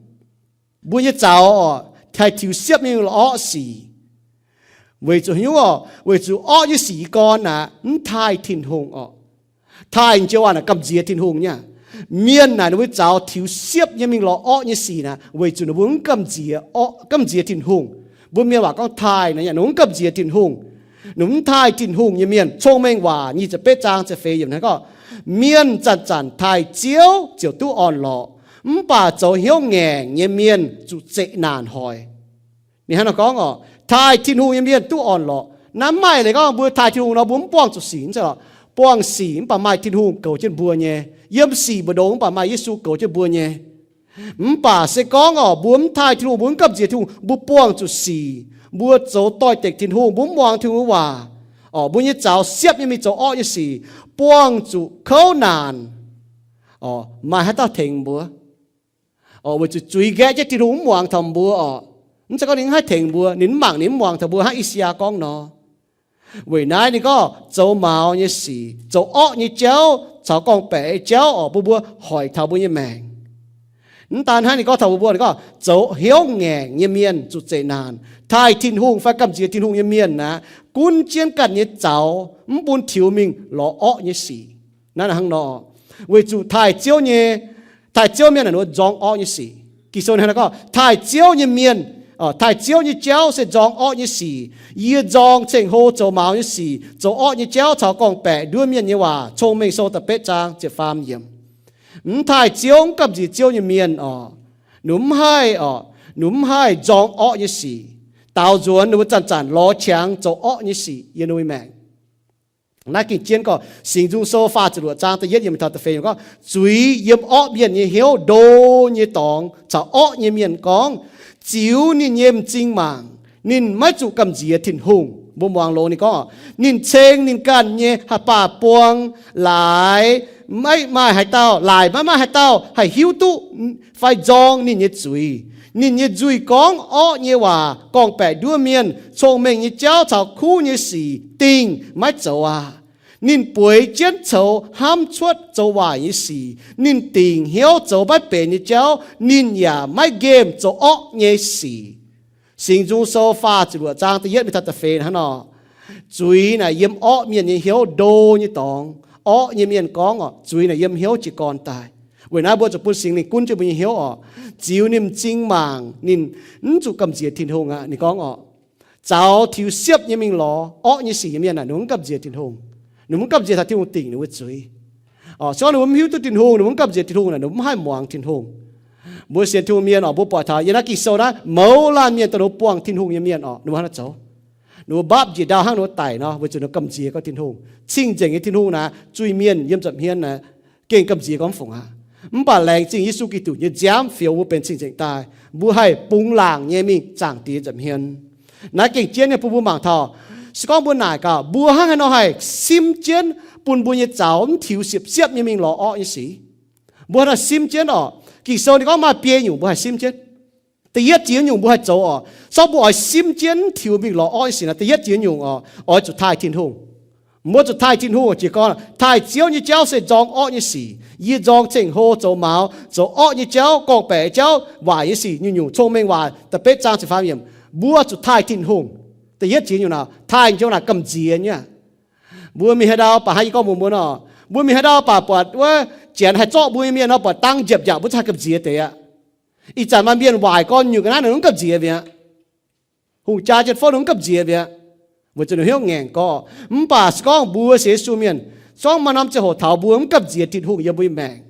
Mbuo nyei zaux oc, haih tiux siepv nyei mingh lorz orqv sic. Weic zuqc haaix nyungc oc? Weic zuqc orqv nyei sic gorn aqv, mv taaih Tin-Hungh oc. Taaih joux waac naaic gamh nziex Tin-Hungh nyei aqv. Mienh naaic ninh mbuo zaux tiux siepv nyei mingh lorz orqv nyei sic naaic, weic zuqc ninh mbuo mv gamh nziex, gamh nziex Tin-Hungh. Mbuo mienh waac gorngv taaih naaic, ninh mbuo mv gamh nziex Tin-Hungh. Ninh mv taaih Tin-Hungh nyei mienh. Cong-Mengh Waac nyic ziepc betv zaang ziepc feix yiemc naaiv gorngv, mienh zanc-zanc taaih Ziouv ziouc duqv orn-lorqc, mv baac zoux hnyouv ngaengc nyei mienh zuqc zeqc naanc hoic. Ninh hnangv nor gorngv oc, taaih Tin-Hungh nyei mienh duqv orn-lorqc. Naaiv mv maaih leiz gorngv mbuo taaih Tin-Hungh nor mbuo mv buangh zuqc sic, mv zeiz lorqc. Buangh sic mv baac maaih Tin-Hungh goux jienv mbuo nyei. Yiem sic mbu'ndongx mv baac maaih Yesu goux jienv mbuo nyei. Mv baac se gorngv oc, mbuo mv taaih Tin-Hungh, mbuo mv gamh nziex Tin-Hungh, mbuo buangh zuqc sic, mbuo zoux doix-dekc Tin-Hungh, mbuo mv muangx Tin-Hungh waac, oc, mbuo nyei zaux siepv nyei mingh zoux orqv nyei sic, buangh zuqc kouv naanc, oc, maaih haaix dauh tengx mbuo? Oc, weic zuqc zuiz nqaeqv jienv Tin-Hungh mv muangx taux mbuo oc. Mv zeiz gorngv ninh mv haih tengx mbuo, ninh mv mangc, ninh mv muangx taux mbuo, hnangv I^saa^yaa gorngv nor. Weic naaiv ninh gorngv zoux maux nyei sic, zoux orqv nyei jauv caux gorngv-baeqc nyei jauv oc, bun mbuo hoic taux mbuo nyei maengc. Mv daan hnangv, ninh gorngv taux mbuo, ninh gorngv zoux hnyouv ngaengc nyei mienh zuqc zeqc naanc. Taaih Tin-Hungh fai gamh nziex Tin-Hungh nyei mienh aqv, gunv jienv ganh nyei zaux, mv bun tiux mingh lorz orqv nyei sic. Naaiv hnangv nor, weic zuqc taaih Ziouv nyei, taaih Ziouv mienh naaic ninh mbuo nzorng orqv nyei sic. Ging-Sou hnangv naaiv gorngv, taaih Ziouv nyei mienh, taaih Ziouv nyei jauv se nzorng orqv nyei sic. Yie nzorng ceng-hlo zoux maux nyei sic, zoux orqv nyei jauv caux gorngv-baeqc nduov mienh nyei waac. Cong-Mengh Sou da'betv zaang ziepc faam yiemc. Mv taaih Ziouv, mv gamh nziex Ziouv nyei mienh oc, ninh mbuo mv haih oc, ninh mbuo mv haih nzorng orqv nyei sic. Daaux nzuonx ninh mbuo zanc-zanc lorz qangx zoux orqv nyei sic yiem ninh mbuo nyei maengc. Naaiv gengh jienv gorngv Singx Nzung Sou faah ziepc luoqc zaang da'yietv yiemc taux da'feix gorngv, zuiz yiem orqv mienh nyei hnyouv ndo nyei dorngx caux orqv nyei mienh gorngv, ziux ninh nyei m'zing mangc, ninh maiv zuqc gamh nziex Tin-Hungh. Mbuo muangx longx ninh gorngv, ninh ceng ninh ganh nyei haaix baac buang, laaix maiv maaih haaix dauh, laaix maiv maaih haaix dauh haih hiuv duqv fai nzorng ninh nyei zuiz. Ninh nyei nzuih gorngv orqv nyei waac, gorngv-baeqc nduov mienh, cong-mengh nyei jauv caux kuv nyei sic dingh maiv zoux aqv. Ninh bueix jienv coux hnamv cuotv zoux waaic nyei sic. Ninh dingc hnyouv zoux maiv benx nyei jauv. Ninh yaac maiv nqemh zoux orqv nyei sic. Singx Nzung Sou faah ziepc luoqc zaang da'yietv mingh taux da'feix hnangv nor. Zuiz naaic yiem orqv mienh nyei hnyouv ndo nyei dorngx. Orqv nyei mienh gorngv oc, zuiz naaic yiem hnyouv jiez gorn daaih. Weic naaiv mbuo zuqc bun Singx Lingh gunv jienv mbuo nyei hnyouv oc. Ziux ninh m'zing mangc, ninh mv zuqc gamh nziex Tin-Hungh aqv. Ninh gorngv oc, zaux tiux siepv nyei mingh lorz orqv nyei sic nyei mienh aah, ninh mv gamh nziex Tin-Hungh. Ninh mv gamh nziex taux Tin-Hungh dingc ninh mbuo zuiz. Se gorngv ninh mbuo mv hiuv duqv Tin-Hungh, ninh mv gamh nziex Tin-Hungh naaic, ninh mv haih muangx Tin-Hungh. Mbuo sienx Tin-Hungh mienh oc, mbuo buatc taux yiem naaiv Ging-Sou naaiv mouz laanh mienh dongh ninh mbuo buangh Tin-Hungh nyei mienh oc, ninh mbuo hnangv naaiv zoux. Ninh mbuo mbaapv njiec ndau hnangv ninh mbuo daic nor, weic zuqc ninh mbuo gamh nziex gorngv Tin-Hungh. Cing-nzengc nyei Tin-Hungh naaic, zuiz-mienh yiem nza'hmien naaic, gengh gamh nziex gorngv mv fungc aqv. Mv baac laengz zingh Yesu Giduc nyei nziaamv fioux mbuo benx cing-nzengc daaih, mbuo haih bungx laangc nyei mingh zaangc Diex nza'hmien. Naaiv gengh jienv nyei bun mbuo mangc taux, se gorngv mbuo naaic gaax, mbuo hnangv haaix nor haih simv jienv bun mbuo nyei zaux mv tiux siepv-siepv nyei mingh lorz orqv nyei sic? Mbuo hnangv haaix nor simv jienv oc? Ging-Sou ninh gorngv maaih biei nyungc mbuo haih simv jienv. Da'yietv jiex nyungc mbuo haih zoux oc, se gorngv mbuo oix simv jienv mv tiux mingh lorz orqv nyei sic naaic, da'yietv jiex nyungc oc, oix zuqc taaih Tin-Hungh. Mbuo zuqc taaih Tin-Hungh, jiez gorn taaih Ziouv nyei jauv se nzorng orqv nyei sic. Yie nzorng ceng-hlo zoux maux, zoux orqv nyei jauv, gorngv-baeqc jauv, waaic nyei sic nyungc-nyungc, Cong-Mengh Waac da'betv zaang ziepc faam yiemc. Mbuo zuqc taaih Tin-Hungh. Da'yietv jiex nyungc naaic, taaih jienv naaic gamh nziex nyei aqv. Mbuo mingh haaix ndau baac hnangv yie gorngv mbuox mbuo nor, mbuo mingh haaix ndau baac buatc wuov janx haih zorqv mbuo nyei mienh nor, buatc dangv njiepc njiapc, mbuo zuqc haih gamh nziex deix aqv. Ih zanc maaih mienh waaic gorn nyungc ga'naaiv ninh mv gamh nziex mi'aqv. Hungh jaa jienv fouv ninh mv gamh nziex mi'aqv, weic zuqc ninh hnyouv ngaengc gorx. Mv baac se gorngv mbuo sienx Yesu mienh, se gorngv maaih norm ziangh hoc taux mbuo mv gamh nziex Tin-Hungh yiem mbuo nyei maengc,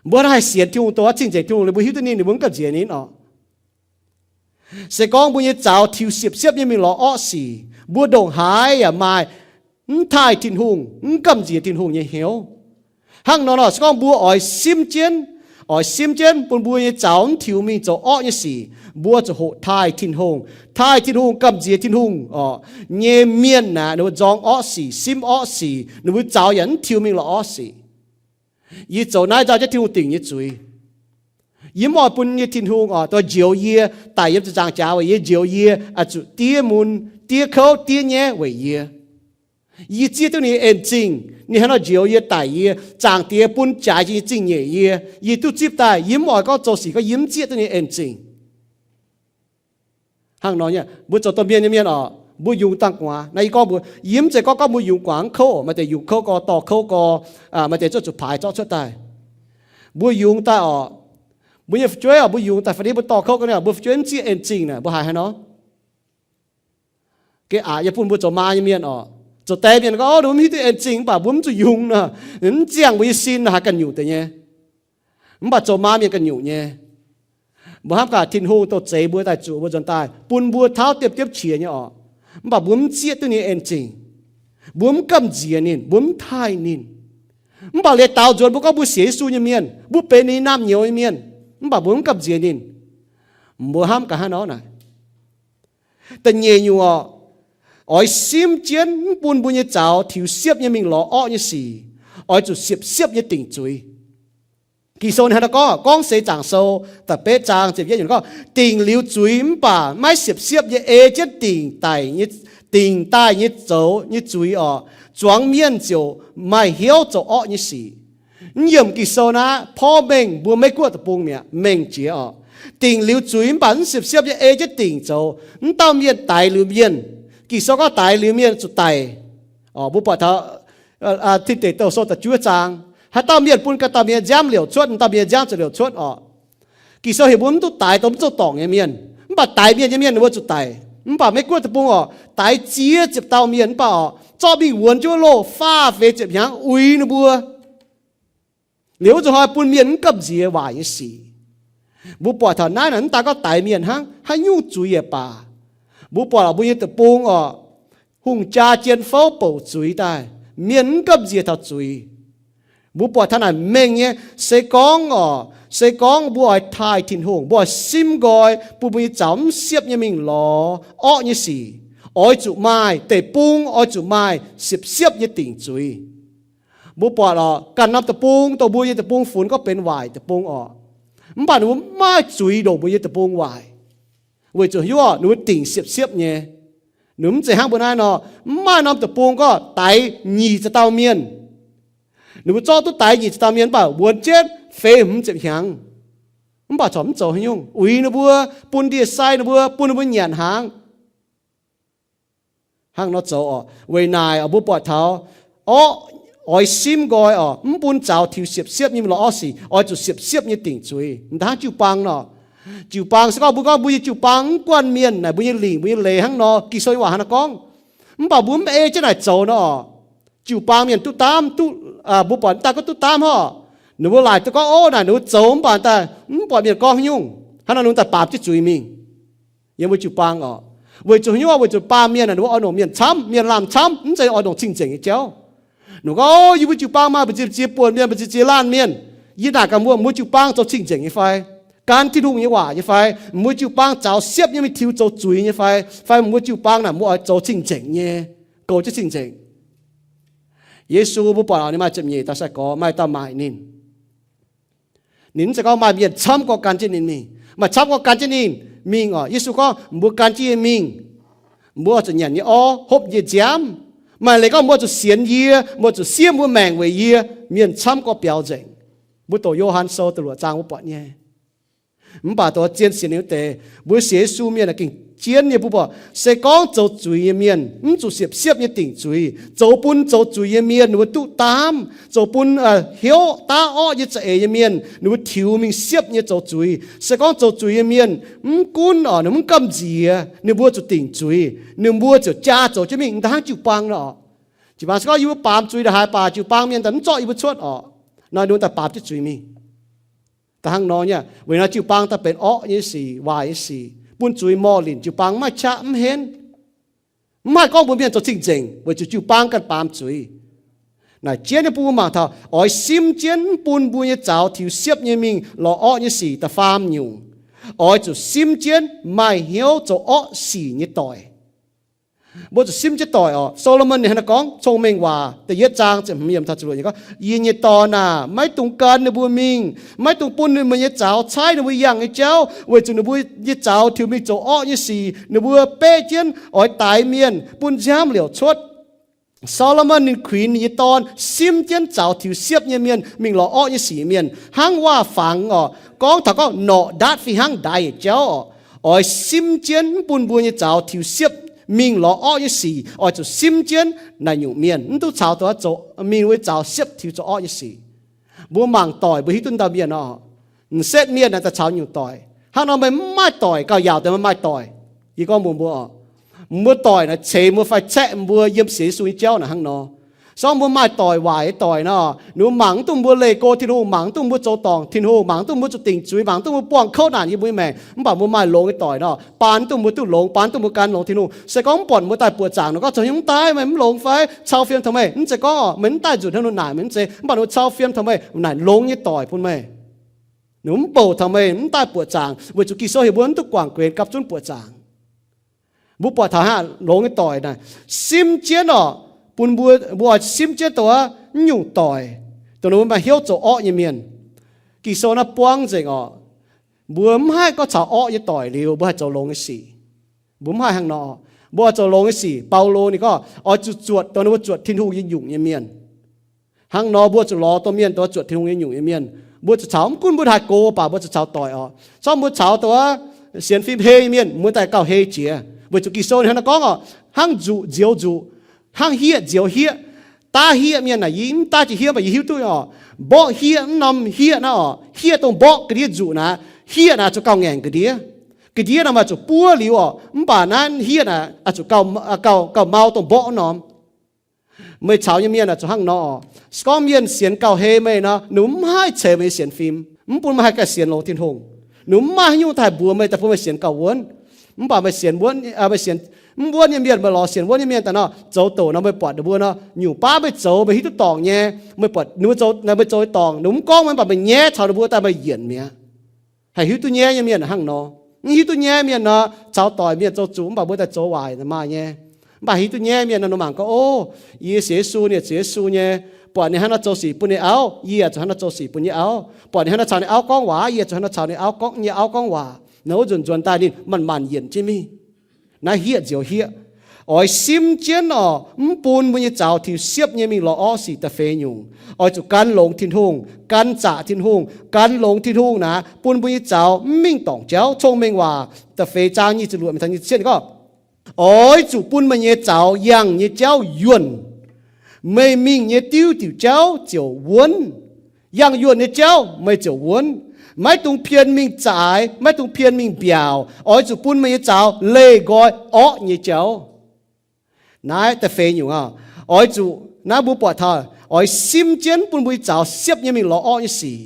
mbuo hnangv haih sienx Tin-Hungh, dongh cing-nzengc Tin-Hungh, mbuo hiuv duqv ninh, ninh mbuo mv gamh nziex ninh oc. Se gorngv mbuo nyei zaux tiux siepv-siepv nyei mingh lorz orqv sic, mbuo ndongc haaix yaac maaih mv taaih Tin-Hungh, mv gamh nziex Tin-Hungh nyei hnyouv. Hnangv nor nor, se gorngv mbuo oix simv jienv, oix simv jienv bun mbuo nyei zaux mv tiux mingh zoux orqv nyei sic, mbuo zuqc hoqc taaih Tin-Hungh. Taaih Tin-Hungh, gamh nziex Tin-Hungh oc, nyei mienh aeqv, ninh mbuo nzorng orqv sic, simv orqv sic, ninh mbuo zaux yaac mv tiux mingh lorz orqv sic. Yie zoux naaiv nzauh jienv Tin-Hungh dingc nyei zuiz. Yie mv oix bun nyei Tin-Hungh oc, dongh njoux yie daic yiem ziepc nzaangc jaax weic yie, njoux yie oix zuqc diev mun, diev kouv, diev nyaiv weic yie. Yie zieqv duqv ninh nyei en zingh. Ninh hnangv nor njoux yie, daic yie, zaangc Diex bun jaaix nyei zingh nyeic yie. Yie duqv zipv daaih, yie mv oix gorngv zoux sic gorngv yie mv zieqv duqv ninh nyei en zingh. Hnangv nor nyei, mbuo zoux domh mienh nyei mienh oc, mbuo yungz dangh gu'nguaaz. Naaiv yie gorngv mbuo, yie mv zeiz gorngv, gorngv mbuo yungz gu'nguaaz mv kouv, maaih deix yungz kouv gorx, dorh kouv gorx, maaih deix zuqc zuqc paaix zorqv cuotv daaih. Mbuo yungz daaih oc, mbuo nyei fu'jueiv oc, mbuo yungz daaih fai mbuo dorh kouv ga'naaiv, mbuo fu'jueiv mv zieqv en zingh naaic, mbuo haiz haaix nor? Geh aqc nyei bun mbuo zoux maa nyei mienh oc. Zoux die mienh gorngv, o, mbuo mv hiuv duqv en zingh, mv baac mbuo mv zuqc yungz nor, mv ziangh mbuo nyei sin haiz ganh nyungc deix nyei. Mv baac zoux maa mienh ganh nyungc nyei. Mbuo hnamv gaax Tin-Hungh dongh zeix mbuo daaih zuqc mbuo nzuonx daaih, bun mbuo tauv diepv diepv qiex nyei oc. Mv baac mbuo mv zieqv duqv ninh nyei en zingh. Mbuo mv gamh nziex ninh, mbuo mv taaih ninh. Mv baac leiz daux nzuonx mbuo gorngv mbuo sienx Yesu nyei mienh, mbuo benx ninh naamh nyouz nyei mienh, mv baac mbuo mv gamh nziex ninh. Mbuo hnamv gaax hnangv nor naaic. Da'nyeic nyungc oc, oix simv jienv mv bun mbuo nyei zaux tiux siepv nyei mingh lorz orqv nyei sic. Oix zuqc siepv-siepv nyei dingc zuiz. Ging-Sou ninh hnangv naaiv gorngv, Gorngv Seix Zaangc Sou da'betv zaang ziepc yietv yiemc gorngv, dingc liuz zuiz mv baac maiv siepv-siepv nyei ei jienv dingc daaih nyei, dingc daaih nyei zoux nyei zuiz oc, zuangx mienh ziouc maaih hnyouv zoux orqv nyei sic. Mv yiemc Ging-Sou naaiv porv mengh mbuo Meiv Guoqv deic-bung mi'aqv, mengh jiex oc. Dingc liuz zuiz mv baac mv siepv-siepv nyei ei jienv dingc zoux, mv dauh mienh daix liuz mienh. Ging-Sou gorngv daix liuz mienh zuqc daic. Mbuo buatc taux Tin Deic Douh Sou da'juov zaang, haaix dauh mienh bun ganh dauh mienh nziaamv liouc cuotv, dauh mienh nziaamv ziouc liouc cuotv oc. Ging-Sou heuc mbuo mv duqv daix dongh mv zoux dorngc nyei mienh. Mv baac daix mienh nyei mienh ninh mbuo zuqc daic. Mv baac Meiv Guoqv deic-bung oc, daix ziex ziepc dauh mienh mv baac oc, zorqv mingh wuonx jienv wuov loh faah feix ziepc hnyangx uix ninh mbuo. Liuz wuov nzunc hnoi bun mienh mv gamh nziex waaic nyei sic. Mbuo buatc taux naaiv naaic mv daaih gorngv daix mienh hnangv, haaix nyungc zuiz yaac baac. Mbuo buatc oc, mbuo nyei deic-bung oc, hungh jaa jien fouv bouc zuiz daaih, mienh mv gamh nziex taux zuiz. Mbuo buatc taux naaic mengh nyei, se gorngv oc, se gorngv mbuo oix taaih Tin-Hungh, mbuo oix simv nqoi bun mbuo nyei zaux mv siepv nyei mingh lorz orqv nyei sic, oix zuqc maaih deic-bung, oix zuqc maaih siepv-siepv nyei dingc zuiz. Mbuo buatc oc, ganh norm deic-bung, dongh mbuo nyei deic-bung funx gorngv benx waaic deic-bung oc, mv baac ninh mbuo mv maaih zuiz ndongc mbuo nyei deic-bung waaic. Weic zuqc hiuv oc, ninh mbuo dingc siepv-siepv nyei. Ninh mv zeiz hnangv mbuo naaiv nor, mv maaih norm deic-bung gorngv daix nyic ziepc dauh mienh. Ninh mbuo zorqv duqv daix nyic ziepc dauh mienh mv baac wuonx jienv feix hmz ziepc hnyangx, mv baac corc mv zoux haaix nyungc. Uix ninh mbuo, bun ndie sai ninh mbuo, bun ninh mbuo nyanc hnaangx. Hnangv nor zoux oc. Weic naaic oc, mbuo buatc taux orqv oix simv nqoi oc, mv bun zaux tiux siepv-siepv nyei mingh lorz orqv sic, oix zuqc siepv-siepv nyei dingc zuiz. M'daaih hnangv jiu-baang nor. Jiu-baang se gorngv mbuo gorngv mbuo nyei jiu-baang mv guanh mienh naaic, mbuo nyei lingc, mbuo nyei leiz hnangv nor, Ging-Sou nyei waac hnangv naaiv gorngv. Mv baac mbuo mv ei jienv naaic zoux nor oc, jiu-baang mienh duqv daamv, duqv, mbuo buatc daaih gorngv duqv daamv oc. Ninh mbuo laaic duqv gorngv, ov, naaic ninh mbuo zoux mv baac daaih mv buatc mienh gorngv haaix nyungc. Hnangv nor ninh mbuo daaih baamz jienv zuiz mingh. Yiem mbuo jiu-baang oc. Weic zuqc haaix nyungc? Weic zuqc baamh mienh naaic ninh mbuo oix longc mienh camv, mienh laanh camv, mv zeiz oix longc cing-nzengc nyei jauv. Ninh gorngv, o, yie mbuo jiu-baang maaih mbu'ziex mbu'ziex buonc mienh, mbu'ziex mbu'ziex laanh mienh. Yie naaic gaax mbuo, mbuo jiu-baang zoux cing-nzengc nyei fai? Gan Tin-Hungh nyei waac nyei fai? Mbuo jiu-baang zaux siepv nyei mingh tiux zoux zuiz nyei fai? Fai mbuo jiu-baang naaic mbuo oix zoux cing-nzengc nyei, goux jienv cing-nzengc? Yesu mbuo buatc ninh maaih ziepc nyeic dauh sai-gorx, maaih dauh maaic ninh. Ninh mv zeiz gorngv maaih mienh camv gorx gan jienv ninh mingh. Maaih camv gorx gan jienv ninh mingh oc. Yesu gorngv, mbuo gan jienv yie mingh, mbuo zuqc nyanc yie orv, hopv yie nziaamv. Maaih leiz gorngv mbuo zuqc sienx yie, mbuo zuqc siev mbuo maengc weic yie. Mienh camv gorx biaux nzengc. Mbuo doqc Yo^han Sou da'luoqc zaang mbuo buatc nyei. Mv baac doqc zien sienx liuz deix, mbuo sienx Yesu mienh aah, gengh jienv nyei. Mbuo buatc se gorngv zoux zuiz nyei mienh mv zuqc siepv-siepv nyei dingc zuiz. Zoux bun zoux zuiz nyei mienh ninh mbuo duqv daamv. Zoux bun hnyouv daav orqv nyei za'eix nyei mienh ninh mbuo tiux mingh siepv nyei zoux zuiz. Se gorngv zoux zuiz nyei mienh mv gunv oc, ninh mv gamh nziex, ninh mbuo zuqc dingc zuiz, ninh mbuo ziouc jaa zoux jienv mingh. M'daaih hnangv jiu-baang nor oc. Jiu-baang se gorngv yie mbuo baamz zuiz ndongc haaix baac jiu-baang mienh daaih mv zorqv yie mbuo cuotv oc. Nor ninh mbuo daaih baamz jienv zuiz mingh. Da'hnangv nor nyei, weic naaiv jiu-baang daaih benx orqv nyei sic, waaic nyei sic, bun zuiz morh linc. Jiu-baang mv maaih qaqv mv henv. Mv haih gorngv mbuo mienh zoux cing-nzengc weic zuqc jiu-baang ganh baamz zuiz. Naaic jienv nyei bun mbuo mangc taux oix simv jienv mv bun mbuo nyei zaux tiux siepv nyei mingh lorz orqv nyei sic. Da'faam nyungc, oix zuqc simv jienv maaih hnyouv zoux orqv sic nyei doic. Mbuo zuqc simv jienv doic oc. Solomon ninh hnangv naaiv gorngv, Cong-Mengh Waac da'yietv zaang ziepc hmz yiemc taux ziepc luoqc yiemc gorngv, Yie nyei dorn aah, maiv dungx gan ninh mbuo mingh. Maiv dungx bun ninh mbuo nyei zaux caiv ninh mbuo yangh nyei jauv, weic zuqc ninh mbuo nyei zaux tiux mingh zoux orqv nyei sic. Ninh mbuo beqv jienv oix daix mienh, bun nziaamv liouc cuotv. Saa^lo^morn ninh kuinx ninh nyei dorn simv jienv zaux tiux siepv nyei mienh mingh lorz orqv nyei sic mienh hnangv waac-fangx orqc. Gorngv taux gorngv norqc ndaatv fih hnangv ndaix yietc jauv orqc, oix simv jienv mv bun mbuo nyei zaux tiux siepv mingh lorz orqv nyei sic. Oix zuqc simv jienv naaic nyungc mienh, mv duqv caux dongh zoux mingh wuov zaux siepv tiux zoux orqv nyei sic. Mbuo mangc doic mbuo hiuv duqv dauh mienh orqc. M'setv mienh naaic daaih caux nyungc doic. Hnangv nor meih mv maaih doic gauh yaauc deix meih maaih doic. Yie gorngv mbuox mbuo orqc, mbuo doic naaic ceix mbuo fai caeqv mbuo yiem sienx Yesu nyei jauv naaic hnangv nor. Sorng mbuo maaih doic waaic nyei doic nor, ninh mbuo mangc mv duqv mbuo leih go Tin-Hungh, mangc mv duqv mbuo zoux dorngc Tin-Hungh, mangc mv duqv mbuo zuqc dingc zuiz, mangc mv duqv mbuo buangh kouv naanc yiem mbuo nyei maengc. Mv baac mbuo maaih longx nyei doic nor, baan mv duqv mbuo duqv longx, baan mv duqv mbuo gan longx Tin-Hungh. Se gorngv mv buatc mbuo daaih buoqc zaangc nor, gorngv zoux hnyouv mv daaih, meih mv longx fai cau fiem taux meih, mv zeiz gorngv meih mv daaih nzunc hnangv nor naaic meih mv zeiz, mv baac ninh mbuo cau fiem taux meih naaic longx nyei doic bun meih. Ninh mv bouc taux meih mv daaih buoqc zaangc weic zuqc Ging-Sou heuc mbuo mv duqv guangc guenx gapv zunv buoqc zaangc. Mbuo buatc taux hnangv longx nyei doic naaic, simv jienv orqc, bun mbuo, mbuo oix simv jienv dongh wuov nyungc doic, dongh ninh mbuo maaih hnyouv zoux orqv nyei mienh. Ging-Sou naaiv buangv nzengc orqc, mbuo mv haih gorngv caux orqv nyei doic liuz mbuo haih zoux longx nyei sic. Mbuo mv haih hnangv nor. Mbuo oix zoux longx nyei sic. Baulo ninh gorngv oix zuqc zuotc dongh ninh mbuo zuotc Tin-Hungh nyei nyungc nyei mienh. Hnangv nor mbuo zuqc lorz dongh mienh, dongh zuotc Tin-Hungh nyei nyungc nyei mienh. Mbuo zuqc caux, mv gunv mbuo haih gox baac mbuo zuqc caux doic orqc. Corc mbuo caux dongh wuov sienx fim hei nyei mienh, mbuo daaih gauh hei jiex. Weic zuqc Ging-Sou hnangv naaiv gorngv orqc, hnangv nzuqc nzioux nzuqc, hnangv hieqv nzioux hieqv. Daav hieqv mienh naaic, yie mv daav jiex hieqv, mv baac yie hiuv duqv orqc, mborqv hieqv mv norm hieqv naaiv orqc, hieqv dongh mborqv ga'ndiev nzuqc naaic, hieqv naaic zuqc gauh ngaengc ga'ndiev. Ga'ndiev nor maaih zuqc buov liuz orqc, mv baac naaiv hieqv naaic zuqc gauh, gauh mau dongh mborqv norm. Meih caux nyei mienh aah, zuqc hnangv nor. Se gorngv mienh sienx gauh hei meih nor, ninh mv haih ceix meih nyei sienx fim, mv bun meih haih ganh sienx longx Tin-Hungh. Ninh mv maaih haaix nyungc daaih mbuox meih, daaih bun meih sienx gauh wuonv. Mv baac meih sienx wuonv, meih sienx mv wuonv nyei mienh, meih lorz sienx wuonv nyei mienh daaih nor, zoux douc nor meih buatc ninh mbuo nor, nyungc baav meih zoux meih hiuv duqv dorngc nyei. Meih buatc ninh mbuo zoux, meih zoux nyei dorngc, ninh mv gorngv meih, mv baac meih nyaiv caux ninh mbuo daaih meih yienc mi'aqv. Haih hiuv duqv nyaiv nyei mienh hnangv nor. Mv hiuv duqv nyaiv mienh nor, caux doic mienh zoux zuqc, mv baac mbuo daaih zoux waaic maaih nyei. Mv baac hiuv duqv nyaiv mienh nor, ninh mangc gorngv, ov, yie sienx Yesu, ninh ziouc sienx Yesu nyei, buatc ninh hnangv naaiv zoux sic bun ninh auv, yie zuqc hnangv naaiv zoux sic bun yie auv. Buatc ninh hnangv naaiv caux ninh auv gorngv waac, yie zuqc hnangv naaiv caux ninh auv gorngv, nyei auv gorngv waac. Naaiv wuov nzunc nzuonx daaih ninh manc-manc yienc jienv mingh. Naaiv hieqv nzioux hieqv. Oix simv jienv orqc, mv bun mbuo nyei zaux tiux siepv nyei mingh lorz orqv sic da'feix nyungc. Oix zuqc gan longx Tin-Hungh, gan zaqc Tin-Hungh, gan longx Tin-Hungh naaic, bun mbuo nyei zaux mv mingh dorngc jauv. Cong-Mengh Waac da'feix zaang nyic ziepc luoqc mingh taux nyic ziepc cietv gorngv, oix zuqc bun meih nyei zaux yangh nyei jauv yuonh. Meih mingh nyei diuv diuc jauv ziouc wuonv. Yangh yuonh nyei jauv meih ziouc wuonv. Maiv dungx pien mingh zaaix, maiv dungx pien mingh mbiaauc. Oix zuqc bun meih nyei zaux leih nqoi orqv nyei jauv. Naaiv da'feix nyungc oc. Oix zuqc, naaiv mbuo buatc taux, oix simv jienv bun mbuo nyei zaux siepv nyei mingh lorz orqv nyei sic.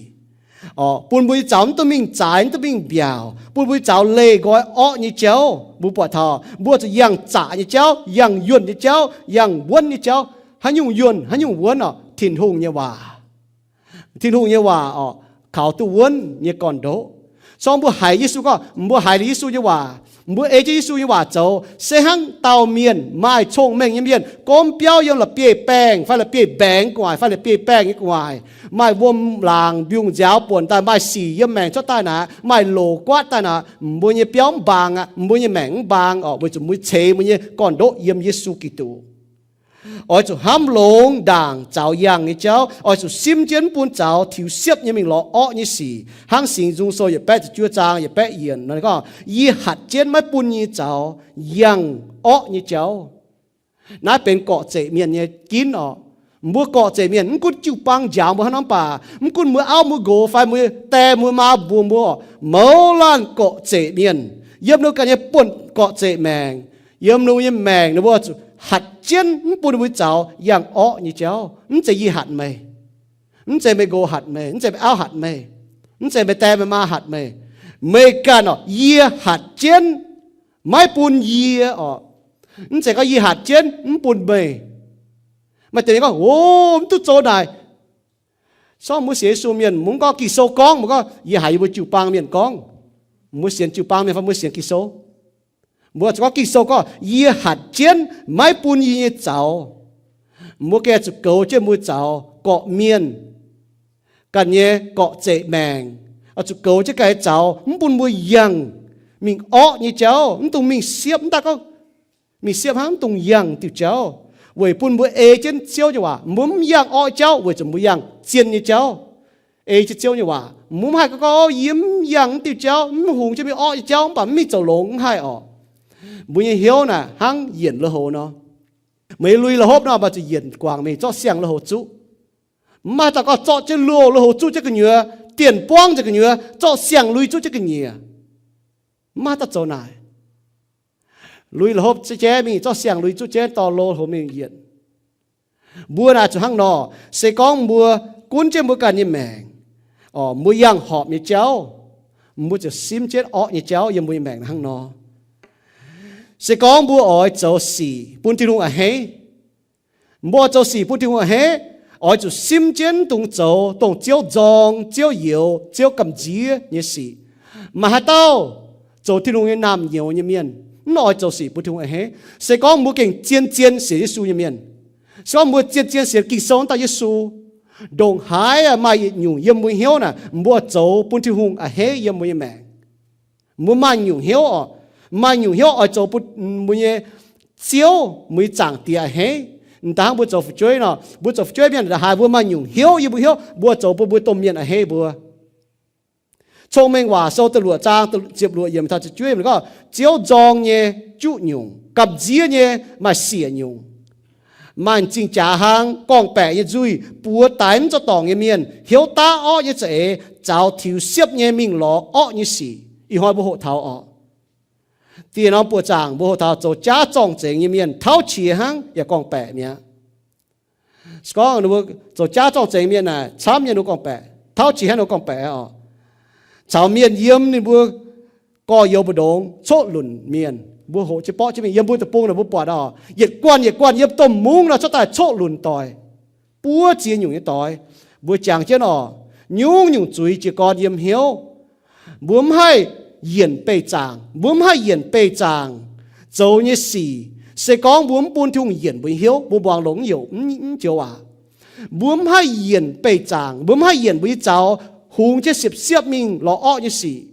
Orqc, bun mbuo nyei zaux mv duqv mingh zaaix, mv duqv mingh mbiaauc, bun mbuo nyei zaux leih nqoi orqv nyei jauv. Mbuo buatc taux mbuo zuqc yangh zaqc nyei jauv, yangh yuonh nyei jauv, yangh wuonv nyei jauv. Haaix nyungc yuonh, haaix nyungc wuonv orqc? Tin-Hungh nyei waac. Tin-Hungh nyei waac orqc, kaux duqv wuonv nyei gorn-ndoqv. Corng mbuo haiz Yesu gorngv, mbuo haiz liuz Yesu nyei waac, mbuo ei jienv Yesu nyei waac zoux, se hnangv dauh mienh maaih cong-mengh nyei mienh, gomv biauv yiem la'bieiv-baengh fai la'bieiv-mbaengx gu'nguaaic fai la'bieiv-baengh nyei gu'nguaaic, maaih wuom-laangc mbiungc nziaaux buonc daaih, maaih sic yiem maengc cuotv daaih naaic, maaih loc guaatv daaih naaic, mbuo nyei biauv mv mbaang aqv, mbuo nyei maengc mv mbaang orqc, weic zuqc mbuo ceix mbuo nyei gorn-ndoqv yiem Yesu Giduc. Oix zuqc hnamv longx ndaangc zaux yangh nyei jauv. Oix zuqc simv jienv mv bun zaux tiux siepv nyei mingh lorz orqv nyei sic. Hnangv Singx Nzung Sou yietc baeqv ziepc juov zaang yietc baeqv yienc nor gorngv, yie hatc jienv maiv bun yie nyei zaux yangh orqv nyei jauv. Naaiv benx gorqv zeqc mienh nyei ginv orqc. Mbuo gorqv zeqc mienh, mv gunv jiu-baang njaaux mbuo hnangv nor mv baac, mv gunv mbuo auv mbuo nqox fai mbuo die mbuo maa mbuox mbuo, mouz laanh gorqv zeqc mienh, yiem ninh ganh nyei buonv gorqv zeqc maengc, yiem ninh nyei maengc ninh mbuo zuqc hatc jienv mv bun ninh mbuo zaux yangh orqv nyei jauv. Mv zeiz yie hatc meih, mv zeiz meih nqox hatc meih, mv zeiz meih auv hatc meih, mv zeiz meih die meih maa hatc meih. Meih ganh orqc, yie hatc jienv maiv bun yie orqc. Mv zeiz gorngv yie hatc jienv mv bun meih. Maaih deix mienh gorngv, o, mv duqv zoux naaic. Sorng mbuo sienx Yesu mienh, mbuo mv gorngv Ging-Sou gorngv, mbuo gorngv yie haiz yie mbuo jiu-baang mienh gorngv. Mbuo sienx jiu-baang mienh fai mbuo sienx Ging-Sou? Mbuo zuqc gorngv Ging-Sou gorngv, yie hatc jienv maiv bun yie nyei zaux. Mbuo gengh zuqc goux jienv mbuo zaux gorqv mienh ganh nyei gorqv zeqc maengc, oix zuqc goux jienv ganh nyei zaux mv bun mbuo yangh mingh orqv nyei jauv, mv dungx mingh siepv, mv daaih gorngv mingh siepv hnangv, mv dungx yangh diuh jauv. weic bun mbuo ei jienv Ziouv nyei waac. Mbuo mv yangh orqv jauv weic zuqc mbuo yangh zien nyei jauv. Ei jienv Ziouv nyei waac, mbuo mv haih gorngv, gorngv, Yie mv yangh mv diuh jauv, mv hungx jienv mingh orqv nyei jauv, mv baac mv mingh zoux longx, mv haih orqc. Mbuo nyei hnyouv naaic hnangv yienc lui-houx nor. Meih lui lui-houx nor, mv baac zuqc yienc guangc mingh zorqv siang-lui-houx zuqv. Mv maaih dauh gorngv zorqv jienv lui-houx zuqv jienv gu'nyuoz, dienh buangv nzengc gu'nyuoz, zorqv siang-lui zuqv jienv ga'nyiec. Mv maaih dauh zoux naaic. Lui lui-houx jienv mingh, zorqv siang-lui zuqv jienv dorh lui-houx mingh yienc. Mbuo naaic zuqc hnangv nor. Se gorngv mbuo gunv jienv mbuo ganh nyei maengc, mbuo yangh horpc nyei jauv, mbuo ziouc simv jienv orqv nyei jauv yiem mbuo nyei maengc hnangv nor. Se gorngv mbuo oix zoux sic bun Tin-Hungh a'hneiv, mbuo oix zoux sic bun Tin-Hungh a'hneiv, oix zuqc simv jienv dongh zoux, dongh Ziouv nzorng, Ziouv youx, Ziouv gamh nziev nyei sic. Maaih haaix dauh zoux Tin-Hungh nyei naamh nyouz nyei mienh mv oix zoux sic bun Tin-Hungh a'hneiv? Se gorngv mbuo gengh zien-zien sienx Yesu nyei mienh, se gorngv mbuo zien-zien sienx Ging-Sou wuov dauh Yesu, ndongc haaix maaih yietc nyungc yiem mbuo hnyouv naaic, mbuo zoux bun Tin-Hungh a'hneiv yiem mbuo nyei maengc. Mbuo maaih nyungc hnyouv oc, maaih nyungc hnyouv oix zoux bun mbuo nyei Ziouv, mbuo nyei Zaangc Diex a'hneiv. M'daaih hnangv mbuo zoux fu'jueiv nor, mbuo zoux fu'jueiv mienh ndongc haaix mbuo maaih nyungc hnyouv yie mbuo hnyouv, mbuo zoux bun mbuo domh mienh a'hneiv mbuo. Cong-Mengh Waac Sou da'luoqc zaang ziepc luoqc yiemc taux ziepc juov yiemc gorngv, Ziouv nzorng nyei juqv nyungc, gamh nziev nyei maaih siec nyungc. Maaih m'zing jaax hlang gorngv-baeqc nyei nzuih buoz daix mv zoux dorngc nyei mienh, hnyouv daav orqv nyei za'eix, zaux tiux siepv nyei mingh lorz orqv nyei sic. Ih hnoi mbuo hoqc taux oc. Dieh norm buoqc zaangc mbuo hoqc taux zoux jaav zorng-zengx nyei mienh tauv qiex hnangv yaac gorngv-baeqc mi'aqv. Se gorngv ninh mbuo zoux jaav zorng-zengx mienh naaic camv nyei ninh mbuo gorngv-baeqc, tauv qiex hnangv ninh mbuo gorngv-baeqc oc. Caux mienh yiem ninh mbuo gorx-youz mbu'ndongx coqv lunc mienh, mbuo hoqc jienv borqv jienv mingh. Yiem mbuo deic-bung naaic mbuo buatc oc, yietc guanh yietc guanh yiem domh mungv nor cuotv daaih coqv lunc doic, buov ziex nyungc nyei doix. Mbuo jangx jienv oc, nyungc-nyungc zuiz jiez gorn yiem hnyouv. Mbuo mv haih yienc beih zaangc, mbuo mv haih yienc beih zaangc zoux nyei sic. Se gorngv mbuo mv bun Tin-Hungh yienc mbuo nyei hnyouv, mbuo muangx longx mv youc, mv joux waac. Mbuo mv haih yienc beih zaangc, mbuo mv haih yienc mbuo nyei zaux hungx jienv siepv-siepv mingh lorz orqv nyei sic.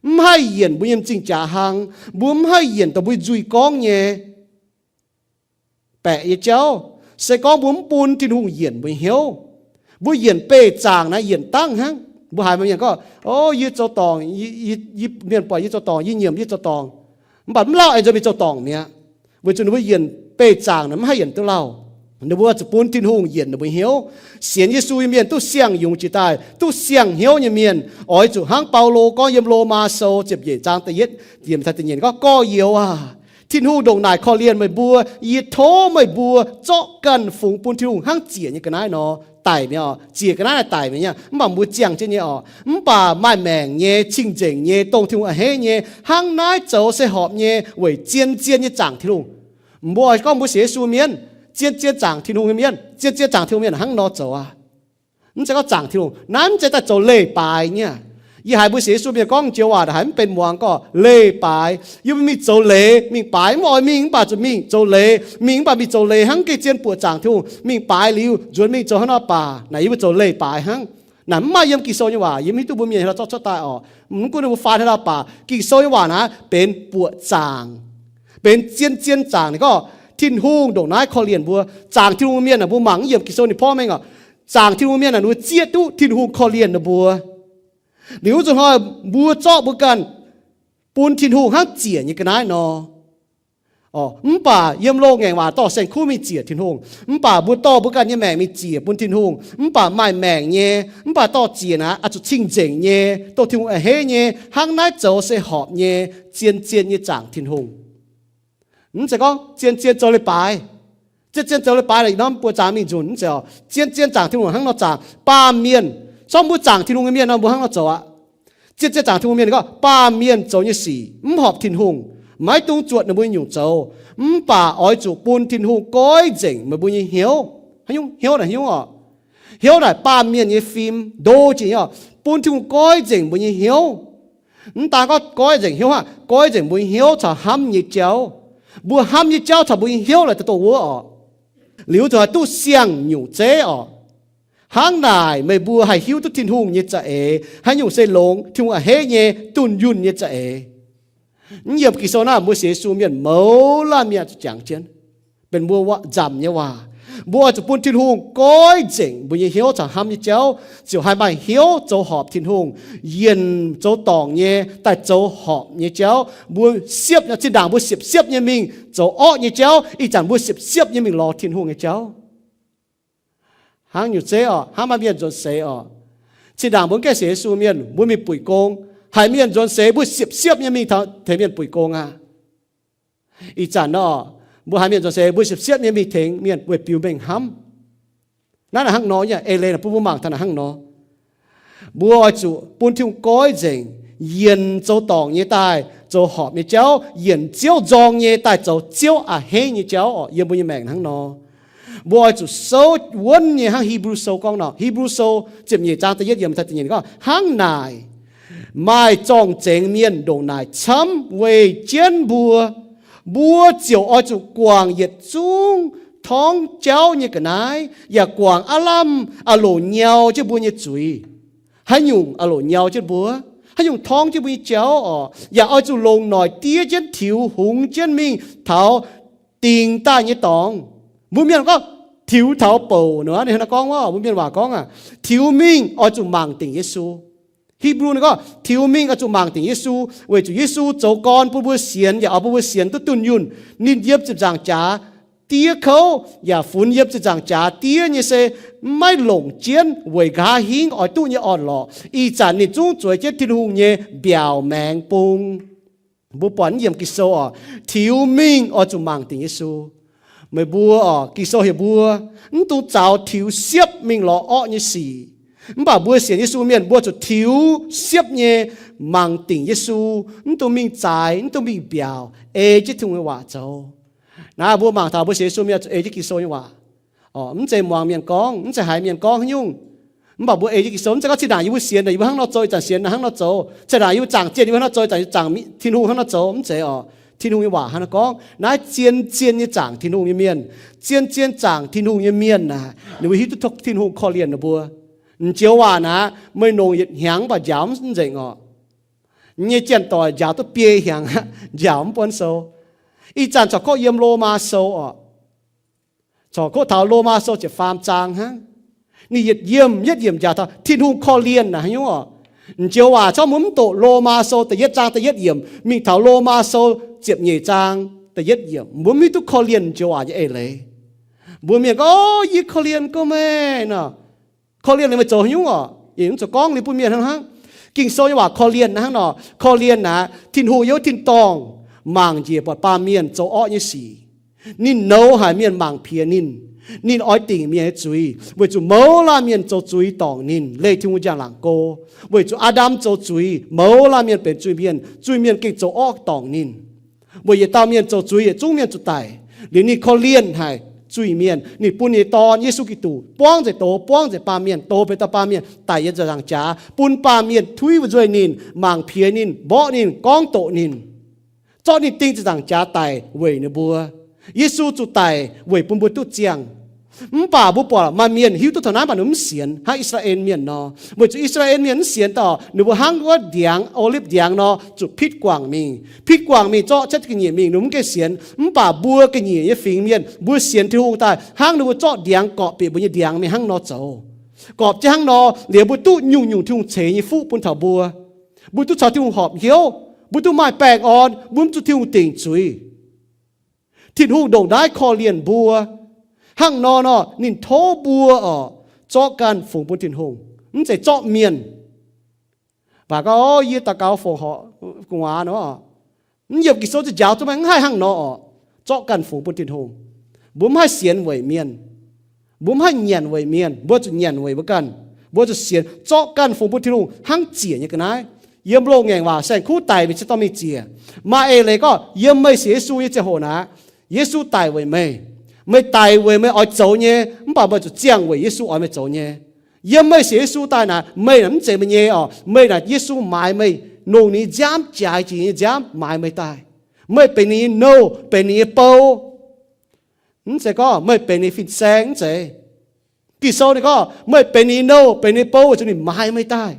Mv haih yienc mbuo nyei m'zing jaax hlang, mbuo mv haih yienc dongh mbuo nzuih gorngv nyei baeqc nyei jauv. Se gorngv mbuo mv bun Tin-Hungh yienc mbuo nyei hnyouv, mbuo yienc beih zaangc naaiv yienc dangv hnangv. Mbuo haiz maaih mienh gorngv, O, yie zoux dorngc, mienh buatc yie zoux dorngc, yie nyiemc yie zoux dorngc. Mv baac mv lauh aengx nzuonx mingh zoux dorngc mi'aqv, weic zuqc ninh mbuo yienc beih zaangc naaic mv haih yienc duqv lauh. Ninh mbuo zuqc bun Tin-Hungh yienc ninh mbuo hnyouv. Sienx Yesu nyei mienh duqv siang-yungz jiex daaih, duqv siang-hnyouv nyei mienh oix zuqc hnangv Baulo gorngv yiem Lomaa Sou ziepc nyeic zaang da'yietv yiemc taux da'nyeic gorngv, Gorx-youz aah! Tin-Hungh ndongc naaic korv-lienh meih mbuo. Yie tov meih mbuo zorqv ganh fungx bun Tin-Hungh hnangv ziec nyei ga'naaiv nor daic mi'aqv oc. Ziec ga'naaiv naaic daic mi'aqv, mv baac mbuo ziangh jienv nyei oc. Mv baac maaih maengc nyei, cing-nzengc nyei, dongh Tin-Hungh a'hneiv nyei, hnangv naaiv zoux se horpc nyei weic zien-zien nyei zaangc Tin-Hungh. Mbuo oix gorngv mbuo sienx Yesu mienh, zien-zien zaangc Tin-Hungh nyei mienh, zien-zien zaangc Tin-Hungh mienh hnangv nor zoux aqv. Mv zeiz gorngv zaangc Tin-Hungh naaiv mv zeiz daaih zoux leiz-baaix nyei. Yie haiz mbuo sienx Yesu mienh gorngv joux waac naaic haiz mv benx muangx gorngv leiz-baaix. Yie mbuo mingh zoux leiz, mingh baaix, mv oix mingh mv baac zuqc mingh zoux leiz, mingh mv baac mingh zoux leiz hnangv geh zien buoqc zaangc Tin-Hungh, mingh baaix liuz nzuonx mingh zoux hnangv nor baac naaic yie mbuo zoux leiz-baaix hnangv. Naaic mv maaih yiem Ging-Sou nyei waac, yie mv hiuv duqv mbuo mienh haaix nor zorqv cuotv daaih oc. Mv gunv ninh mbuo faan haaix nor baac Ging-Sou nyei waac naaiv benx buoqc zaangc, benx zien-zien zaangc. Ninh gorngv Tin-Hungh ndongc naaiv korv-lienh mbuo. Zaangc Tin-Hungh mienh naaic mbuo mangc mv yiem Ging-Sou ninh porv mengh oc. Zaangc Tin-Hungh mienh naaic ninh mbuo zieqv duqv Tin-Hungh korv-lienh ninh mbuo. Liuz wuov zanc hnoi mbuo zorqv mbuo ganh bun Tin-Hungh hnangv ziec nyei ga'naaiv nor. Mv baac yiem loz-ngaengc waac dorh saeng-kuv mingh ziec Tin-Hungh, mv baac mbuo dorh mbuo ganh nyei maengc mingh ziec bun Tin-Hungh. Mv baac maaih maengc nyei, mv baac dorh ziec naaic oix zuqc cing-nzengc nyei, dongh Tin-Hungh a'hneiv nyei, hnangv naaiv zoux se horpc nyei, zien-zien nyei zaangc Tin-Hungh. Mv zeiz gorngv zien-zien zoux leiz-baaix. Zien-zien zoux leiz-baaix naaic norm buoqc zaangc mingh nzunc mv zeiz oc. Zien-zien zaangc Tin-Hungh hnangv nor zaangc. Baamh mienh, zorqv mbuo zaangc Tin-Hungh nyei mienh nor mbuo hnangv nor zoux aqv. Zien-zien zaangc Tin-Hungh mienh gorngv baamh mienh zoux nyei sic mv horpc Tin-Hungh, maiv dungx zuotc ninh mbuo nyungc zoux, mv baac oix zuqc bun Tin-Hungh goiv nzengc meih mbuo nyei hnyouv. Hnyouv naaic, hnyouv oc. Hnyouv naaic baamh mienh nyei fim ndo jiex nyei oc. Bun Tin-Hungh goiv nzengc mbuo nyei hnyouv. Mv daan gorngv goiv nzengc hnyouv hnangv, goiv nzengc mbuo nyei hnyouv caux hnamv nyei jauv. Mbuo hnamv nyei jauv caux mbuo nyei hnyouv laaic daaih dongh wuov oc. Liuz zuqc haih duqv siang-nyungc zeiv oc. Hnangv naaic meih mbuo haih hiuv duqv Tin-Hungh nyei za'eix haaix nyungc se longx, Tin-Hungh a'hneiv nyei, dunh yunh nyei za'eix. Mv yiem Ging-Sou naaiv mbuo sienx Yesu mienh mouz laanh mienh zuqc jangx jienv. benx mbuo nzamc nyei waac. Mbuo oix zuqc bun Tin-Hungh goiv nzengc mbuo nyei hnyouv caux hnamv nyei jauv, ziouc haih maaih hnyouv zoux horpc Tin-Hungh, yienc zoux dorngc nyei daaih zoux horpc nyei jauv. Mbuo siepv, zinh ndaangc mbuo siepv-siepv nyei mingh zoux orqv nyei jauv, ih zanc mbuo siepv-siepv nyei mingh lorz Tin-Hungh nyei jauv. Hnangv nyungc zeiv oc, hnangv maaih mienh nzuonx seix oc. Zinh ndaangc mbuo mv gaengh sienx Yesu mienh, mbuo mingh buic gong, haiz mienh nzuonx seix, mbuo siepv-siepv nyei mingh tengx mienh buic gong aqv. Ih zanc nor, mbuo haiz mienh nzuonx seix, mbuo siepv-siepv nyei mingh tengx mienh weic biux mengh hnamv. Naaiv naaic hnangv nor nyei, eix leiz naaic bun mbuo mangc taux naaic hnangv nor. Mbuo oix zuqc bun Tin-Hungh goiv nzengc, yienc zoux dorngc nyei daaih zoux horpc nyei jauv, yienc Ziouv nzorng nyei daaih zoux Ziouv a'hneiv nyei jauv oc. Yiem mbuo nyei maengc hnangv nor, mbuo oix zuqc souv wuonv nyei hnangv Hipv^lu Sou gorngv nor. Hipv^lu Sou ziepc nyeic zaang da'yietv yiemc taux da'nyeic gorngv, hnangv naaic, maaih zorng-zengx mienh ndongc naaic camv weih jienv mbuo. Mbuo ziouc oix zuqc guangc yietc zungv torngv jauv nyei ga'naaiv, yaac guangc aav lamh a'loc nyau jienv mbuo nyei zuiz. Haaix nyungc a'loc nyau jienv mbuo? Haaix nyungc torngv jienv mbuo nyei jauv oc? Yaac oix zuqc longc noic diev jienv tiux hungx jienv mingh taux dingc daaih nyei dorngx. Mbuo mienh gorngv tiux taux bouc nor, ninh hnangv naaiv gorngv wuov, mbuo mienh waac gorngv aqv, tiux mingh oix zuqc mangc dingc Yesu. Hipv^lu ninh gorngv tiux mingh oix zuqc mangc dingc Yesu, weic zuqc Yesu zoux gorn bun mbuo sienx, yaac oix bun mbuo sienx duqv dunh yunh. Ninh yiem ziepc nzaangc jaax diev kouv, yaac funx yiem ziepc nzaangc jaax diev nyei se maiv longc jienv weic nqa'haav hingv oix duqv nyei orn-lorqc. Ih zanc ninh zungv zueiz jienv Tin-Hungh nyei mbiaauc maengx bung. Mbuo buatc naaiv yiem Ging-Sou oc, tiux mingh oix zuqc mangc dingc Yesu. Meih mbuo oc, Ging-Sou heuc mbuo mv dungx zaux tiux siepv mingh lorz orqv nyei sic. Mv baac mbuo sienx Yesu mienh, mbuo zuqc tiux siepv nyei mangc dingc Yesu, mv dungx mingh zaaix, mv dungx mingh mbiaauc, ei jienv Tin-Hungh nyei waac zoux. Naaiv mbuo mangc taux mbuo sienx Yesu mienh zuqc ei jienv Ging-Sou nyei waac. Mv zeiz muangx mienh gorngv, mv zeiz haiz mienh gorngv haaix nyungc. Mv baac mbuo ei jienv Ging-Sou, mv zeiz gorngv zinh ndaangc yie mbuo sienx, yie mbuo hnangv nor zoux, ih zanc sienx hnangv nor zoux. Zinh ndaangc yie mbuo zaangc zienh, yie mbuo hnangv nor zoux, ih zanc zaangc Tin-Hungh hnangv nor zoux, mv zeiz oc. Tin-Hungh nyei waac hnangv nor gorngv, naaiv zien-zien nyei zaangc Tin-Hungh nyei mienh, zien-zien zaangc Tin-Hungh nyei mienh aah, ninh mbuo hiuv duqv Tin-Hungh korv-lienh ninh mbuo. M'njoux waac naaic, meih nongc yietc hnyangx mv baac njaaux mv nzengc oc. Nyei janx-doic njaaux duqv biei hnyangx aqv, njaaux mv buonv sou. Ih zanc corc kov yiem Lomaa Sou oc. Corc kov taux Lomaa Sou ziepc faam zaang hnangv. Ninh yietc yiemc yietc yiemc njaaux taux Tin-Hungh korv-lienh naaic haaix nyungc oc. M'njoux waac corc mbuo mv doqc Lomaa Sou da'yietv zaang da'yietv yiemc mingh taux Lomaa Sou ziepc nyeic zaang da'yietv yiemc, mbuo mv hiuv duqv korv-lienh m'njoux waac nyei eix leiz. Mbuo mienh gorngv, O, yie korv-lienh gorngv meih nor. Korv-lienh liuz meih zoux haaix nyungc oc? Yie mv zuqc gorngv liuz bun mienh hnangv hnangv. Ging-Sou nyei waac korv-lienh hnangv nor. Korv-lienh naaic, Tin-Hungh yiem wuov tin-dorngh mangc njiec buatc baamh mienh zoux orqv nyei sic. Ninh nouz haic mienh mangc piex ninh. Ninh oix dingc mienh nyei zuiz weic zuqc mouz laanh mienh zoux zuiz dorngc ninh, leih Tin-Hungh njang-laangc go. Weic zuqc Aa^ndam zoux zuiz, mouz laanh mienh benx zuiz mienh, zuiz mienh gengh zoux orqv dorngc ninh. Weic yietc dauh mienh zoux zuiz yietc zungv mienh zuqc daic. Liuz ninh korv-lienh haic zuiz mienh, ninh bun ninh nyei Dorn, Yesu Giduc, buangv nzengc doz, buangv nzengc baamh mienh, doz benx dauh baamh mienh daic yiem ziepc nzaangc jaax, bun baamh mienh tuiv fu'jueiv ninh, mangc piex ninh, mborqv ninh, gorngv doqc ninh, zorqv ninh ding ziepc nzaangc jaax daic weic ninh mbuo. Yesu zuqc daic weic bun mbuo duqv ziangh. Mv baac mbuo buatc maaih mienh hiuv duqv taux naaiv, mv baac ninh mv sienx, hnangv I^saa^laa^en Mienh nor. Weic zuqc I^saa^laa^en Mienh mv sienx daaih, ninh mbuo hnangv wuov ndiangx, o^lipv ndiangx nor, zuqc pitv guangc mingh. Pitv guangc mingh, zorqv cuotv ga'nyiec mingh, ninh mbuo mv gaengh sienx. Mv baac mbuo ga'nyiec nyei fingx mienh, mbuo sienx Tin-Hungh daaih, hnangv ninh mbuo zorqv ndiangx gorpc bieqc mbuo nyei ndiangx mingh hnangv nor zoux. Gorpc jienv hnangv nor, liuz mbuo duqv nyungc-nyungc Tin-Hungh ceix nyei fuqv bun taux mbuo. Mbuo duqv caux Tin-Hungh horpc hnyouv, mbuo duqv maaih baengh orn, mbuo mv zuqc Tin-Hungh dingc zuiz. Tin-Hungh ndongc naaiv korv-lienh mbuo. Hnangv nor nor, ninh tov mbuo oc, zorqv ganh fungx bun Tin-Hungh, mv zeiz zorqv mienh. Mv baac gorngv, O, yie daux gaux fongc horc gu'nguaaz nor, mv yiem Ging-Sou ziouc njaaux duqv maiv haih hnangv nor oc. Zorqv ganh fungx bun Tin-Hungh. Mbuo mv haih sienx weic mienh. Mbuo mv haih nyanc weic mienh. Mbuo zuqc nyanc weic mbuo ganh. Mbuo zuqc sienx, zorqv ganh fungx bun Tin-Hungh hnangv ziec nyei ga'naaiv. Yiem loz-ngaengc waac saeng-kuv daic mingh se dorh mingh ziec. Maaih eix leiz gorngv yiem meih sienx Yesu nyei ziangh hoc naaic, Yesu daic weic meih. Meih daic weic meih oix zoux nyei, mv baac meih zuqc ziangh weic Yesu oix meih zoux nyei. Yiem meih sienx Yesu daaih naaic, meih naaic mv zeiz meih nyei oc. Meih naaic Yesu maaiz meih, longc ninh nyei nziaamv jaaix jiex nyei nziaamv maaiz meih daaih. Meih benx ninh nyei nouh, benx ninh nyei bou. Mv zeiz gorngv meih benx ninh fin-saeng, mv zeiz. Ging-Sou ninh gorngv meih benx ninh nyei nouh, benx ninh nyei bou weic zuqc ninh maaiz meih daaih,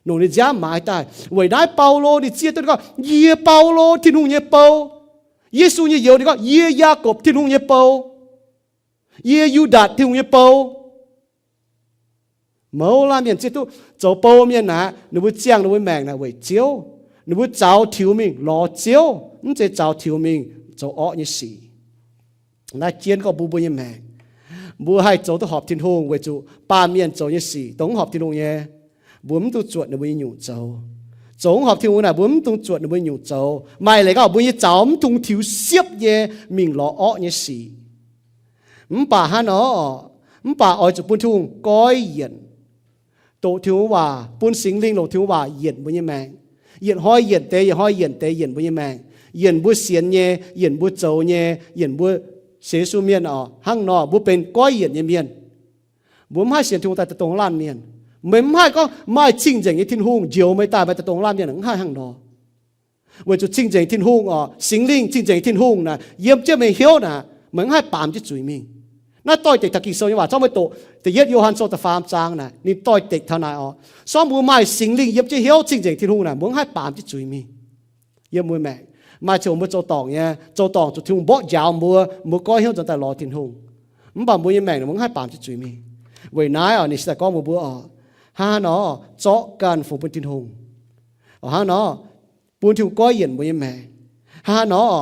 longc ninh nziaamv maaiz daaih. Weic naaiv Baulo ninh zieqv duqv gorngv, Yie Baulo, Tin-Hungh nyei bou, Yesu nyei youz ninh gorngv, Yie Yaakopv Tin-Hungh nyei bou, yie Yu^ndaatc Tin-Hungh nyei bou. Mouz laanh mienh zieqv duqv zoux bou mienh aeqv, ninh mbuo ziangh ninh mbuo maengc naaic weic Ziouv. Ninh mbuo zaux tiux mingh lorz Ziouv, mv zeiz zaux tiux mingh zoux orqv nyei sic. Naaiv jienv gorngv mbuo, mbuo nyei maengc, mbuo haih zoux duqv horpc Tin-Hungh weic zuqc baamh mienh zoux nyei sic dongh mv horpc Tin-Hungh nyei, mbuo mv dungx zuotc ninh mbuo nyei nyungc zoux. Zoux mv horpc Tin-Hungh naaic mbuo mv dungx zuotc ninh mbuo nyei nyungc zoux. Maaih leiz gorngv mbuo nyei zaux mv dungx tiux siepv nyei mingh lorz orqv nyei sic. Mv baac hnangv nor, mv baac oix zuqc bun Tin-Hungh goiv yienc, doqc Tin-Hungh waac, bun Singx Lingh longc Tin-Hungh waac yienc mbuo nyei maengc. Yietc hnoi yienc deix, yietc hnoi yienc deix, yienc mbuo nyei maengc, yienc mbuo sienx nyei, yienc mbuo zoux nyei, yienc mbuo sienx Yesu mienh oc. Hnangv nor mbuo benx goiv yienc nyei mienh. Mbuo mv haih sienx Tin-Hungh daaih dongh laanh mienh. Meih mv haih gorngv maaih cing-nzengc nyei Tin-Hungh njoux meih daaih maaih dongh laanh mienh, mv haih hnangv nor. Weic zuqc cing-nzengc Tin-Hungh oc, Singx Lingh cing-nzengc Tin-Hungh naaic yiem jienv meih hnyouv naaic, meih mv haih baamz jienv zuiz mingh. Naaiv doix-dekc taux Ging-Sou nyei waac, zorqv meih doqc da'yietv Yo^han Sou da'faam zaang naaic, ninh doix-dekc taux naaic oc. Sorng mbuo maaih Singx Lingh yiem jienv hnyouv, cing-nzengc Tin-Hungh naaic, mbuo mv haih baamz jienv zuiz mingh. Yiem mbuo maengc, maaih ziangh hoc mbuo zoux dorngc nyei, zoux dorngc zuqc Tin-Hungh mborqv njaaux mbuo, mbuo goiv hnyouv nzuonx daaih lorz Tin-Hungh. Mv baac mbuo nyei maengc naaic mbuo mv haih baamz jienv zuiz mingh. Weic naaiv oc, ninh se daaih gorngv mbuox mbuo oc, hnangv haaix nor zorqv ganh fungx bun Tin-Hungh. Oc, hnangv nor bun Tin-Hungh goiv yienc mbuo nyei maengc. Hnangv haaix nor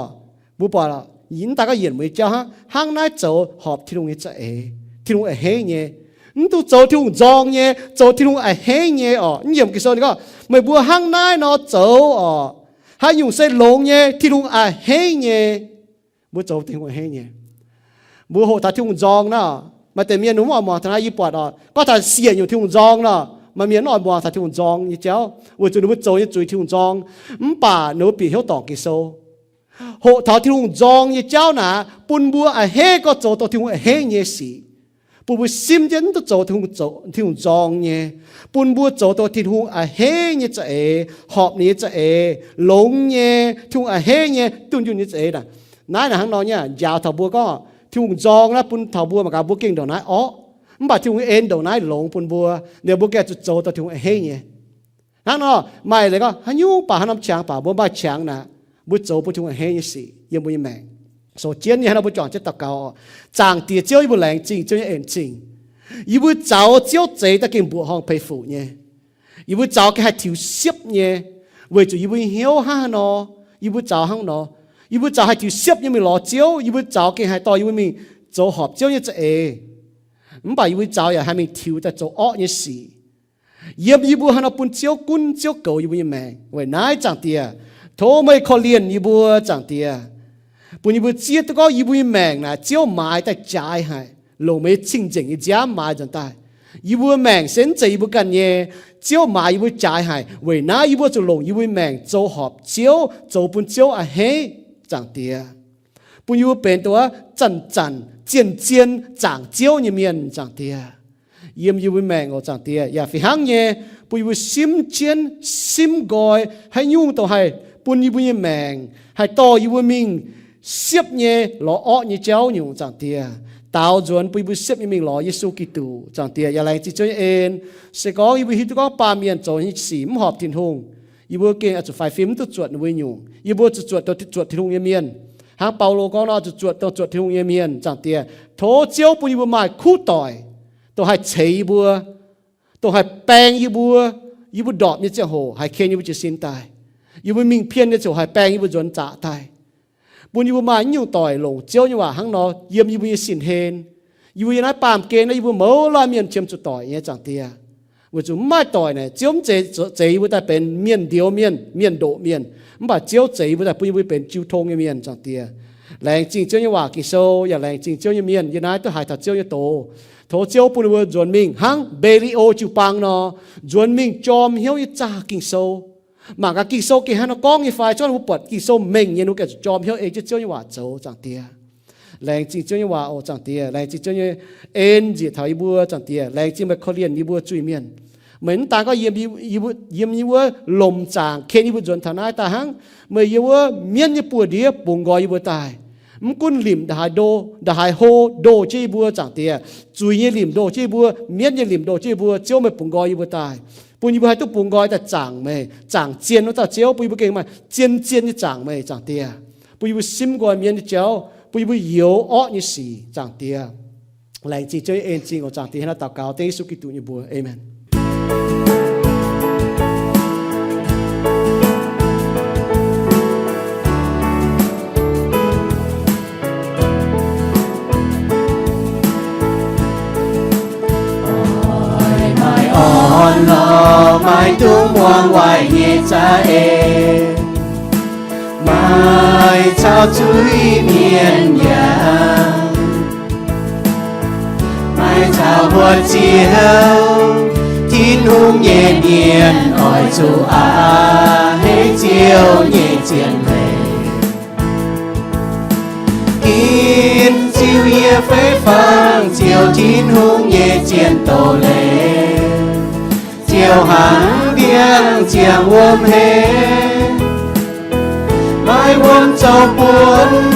mbuo buatc, mv daaih gorngv yienc mbuo nyei jauv hnangv, hnangv naaiv zoux horpc Tin-Hungh nyei za'eix, Tin-Hungh a'hneiv nyei. Mv dungx zoux Tin-Hungh nzorng nyei, zoux Tin-Hungh a'hneiv nyei oc. Mv yiemc Ging-Sou ninh gorngv meih mbuo hnangv naaiv nor zoux oc, haaix nyungc se longx nyei, Tin-Hungh a'hneiv nyei. Mbuo zoux Tin-Hungh a'hneiv nyei. Mbuo hoqc taux Tin-Hungh nzorng naaic, maaih deix mienh ninh mv oix muangx taux naaiv. Yie buatc oc, gorngv taux siec nyungc Tin-Hungh nzorng nor, maaih mienh mv oix muangx taux Tin-Hungh nzorng nyei jauv, weic zuqc ninh mbuo zoux nyei zuiz Tin-Hungh nzorng. Mv baac ninh mbuo bieqc hnyouv dorngc Ging-Sou, hoqc taux Tin-Hungh nzorng nyei jauv naaic, bun mbuo a'hneiv gorngv zoux dongh Tin-Hungh a'hneiv nyei sic. Bun mbuo simv jienv mv duqv zoux Tin-Hungh nzorng nyei. Bun mbuo zoux dongh Tin-Hungh a'hneiv nyei za'eix, horpc ninh nyei za'eix, longx nyei, Tin-Hungh a'hneiv nyei, dunh yunh nyei za'eix naaic. Naaiv naaic hnangv nor nyei, njaaux taux mbuo gorngv Tin-Hungh nzorng naaiv bun taux mbuo mangc gaax mbuo gengh ndongc naaiv orqv. Mv baac Tin-Hungh nyei en ndongc naaiv longx bun mbuo, ninh mbuo gengh zuqc zoux dongh Tin-Hungh a'hneiv nyei. Hnangv nor, maaih leiz gorngv haaix nyungc baac haaix norm qangx baac mbuo maaih qangx naaic, mbuo zoux bun Tin-Hungh a'hneiv nyei sic yiem mbuo nyei maengc. Sou jienv nyei hnangv nor mbuo juangc jienv daux gaux oc. Zaangc Diex Ziouv, yie mbuo laengz zingh Ziouv nyei en zingh. Yie mbuo zaux Ziouv zeix daaih gengh mbuoqc horngh peix fuc nyei. Yie mbuo zaux gengh haih tiux siepv nyei, weic zuqc yie mbuo nyei hnyouv hnangv haaix nor, yie mbuo zaux hnangv nor. Yie mbuo zaux haih tiux siepv nyei mingh lorz Ziouv. Yie mbuo zaux gengh haih dorh yie mbuo mingh zoux horpc Ziouv nyei za'eix. Mv baac yie mbuo zaux yaac haih mingh tiux daaih zoux orqv nyei sic. Yiem yie mbuo haaix nor bun Ziouv gunv Ziouv goux yie mbuo nyei maengc. Weic naaiv Zaangc Diex, tov meih korv-lienh yie mbuo, Zaangc Diex, bun yie mbuo zieqv duqv gorngv yie mbuo nyei maengc naaic Ziouv maaiz daaih jaaix haic, longc meih nyei cing-nzengc nyei nziaamv maaiz nzuonx daaih. Yie mbuo maengc se mv zeiz yie mbuo ganh nyei. Ziouv maaiz yie mbuo jaaix haic. Weic naaiv yie mbuo zuqc longc yie mbuo nyei maengc zoux horpc Ziouv, zoux bun Ziouv a'hneiv, Zaangc Diex. Bun yie mbuo benx dongh wuov zanc-zanc zien-zien zaangc Ziouv nyei mienh, Zaangc Diex. Yiem yie mbuo maengc oc, Zaangc Diex, yaac fih hnangv nyei, bun yie mbuo simv jienv, simv nqoi haaix nyungc dongh haih bun yie mbuo nyei maengc haih dorh yie mbuo mingh siepv nyei lorz orqv nyei jauv nyungc, Zaangc Diex. Daaux nzuonx bun yie mbuo siepv nyei mingh lorz Yesu Giduc, Zaangc Diex. Yaac laengz zingh Ziouv nyei en. Se gorngv yie mbuo hiuv duqv gorngv baamh mienh zoux nyei sic mv horpc Tin-Hungh, yie mbuo gengh oix zuqc faix fim mv duqv zuotc ninh mbuo nyungc. Yie mbuo zuqc zuotc dongh zuotc Tin-Hungh nyei mienh. Hnangv Baulo gorngv nor, zuqc zuotc dongh zuotc Tin-Hungh nyei mienh, Zaangc Diex. Tov Ziouv bun yie mbuo maaih kuv doic, dongh haih ceix yie mbuo, dongh haih baeng yie mbuo, yie mbuo ndorpc nyei ziangh hoc haih ken yie mbuo jiez sin daaih. Yie mbuo mingh pien nyei ziangh hoc haih baeng yie mbuo nzuonx zaqc daaih. Bun yie mbuo maaih naaiv nyungc doic longc Ziouv nyei waac hnangv nor yiem yie mbuo nyei sin-hlen. Yie mbuo yiem naaiv baamh gen naaiv, yie mbuo mouz laanh mienh qiemx zuqc doic nyei, Zaangc Diex. Weic zuqc mv maaih doic naaic, Ziouv mv zeiz zeix yie mbuo daaih benx mienh ndoqc mienh, mienh ndoqc mienh. Mv baac Ziouv zeix yie mbuo daaih bun yie mbuo benx jiu tong nyei mienh, Zaangc Diex. Laengz zingh Ziouv nyei waac Ging-Sou, yaac laengz zingh Ziouv nyei mienh yiem naaiv duqv haiz taux Ziouv nyei doz. Tov Ziouv bun ninh mbuo nzuonx mingh hnangv Mbe^li^o jiu-baang nor, nzuonx mingh jorm hnyouv nyei zaah Ging-Sou. Mangc gaax Ging-Sou gengh hnangv nor gorngv nyei fai, zorqv ninh mbuo buatc Ging-Sou mengh nyei, ninh mbuo gengh zuqc jorm hnyouv ei jienv Ziouv nyei waac zoux, Zaangc Diex. Laengz zingh Ziouv nyei waac oc, Zaangc Diex. Laengz zingh Ziouv nyei en njiec taux yie mbuo, Zaangc Diex. Laengz zingh meih korv-lienh yie mbuo zuiz-mienh. Meih mv daan gorngv yiem yie, yiem yie wuov lomc zaangc ken yie mbuo nzuonx taux naaiv daaih hnangv. Meih yiem wuov mienv nyei buoz-ndiev bungx nqoi yie mbuo daaih. Mv gunv limc ndongc haaix ndo, ndongc haaix hlo ndoh jienv yie mbuo, Zaangc Diex. Zuiz nyei limc ndoh jienv yie mbuo, mienv nyei limc ndoh jienv yie mbuo, Ziouv meih bungx nqoi yie mbuo daaih, bun yie mbuo haih duqv bungx nqoi daaih zaangc meih, zaangc zien wuov dauh Ziouv, bun yie mbuo gengh maaih zien-zien nyei zaangc meih, Zaangc Diex. bun yie mbuo simv nqoi mienv nyei jauv, bun yie mbuo youx orqv nyei sic, Zaangc Diex. Laengz zingh Ziouv nyei en-zingh oc. Zaangc Diex, hnangv naaiv daux gaux dengv Yesu Giduc nyei mbuox. Aamen. Oix maaih orn-lorqc, maaih duqv muangx waaic nyei za'eix, maaih caux zuiz-mienh yangh, maaih caux mbuo Ziouv Tin-Hungh nyei mienh, oix zuqc a'hneiv Ziouv nyei zien leiz. Ginv ziux yie fei fangx ziouc Tin-Hungh nyei zien doz-leiz, ziouc hnangv ndiangx-ziangh wuom heix, maaih wuom zoux buonv,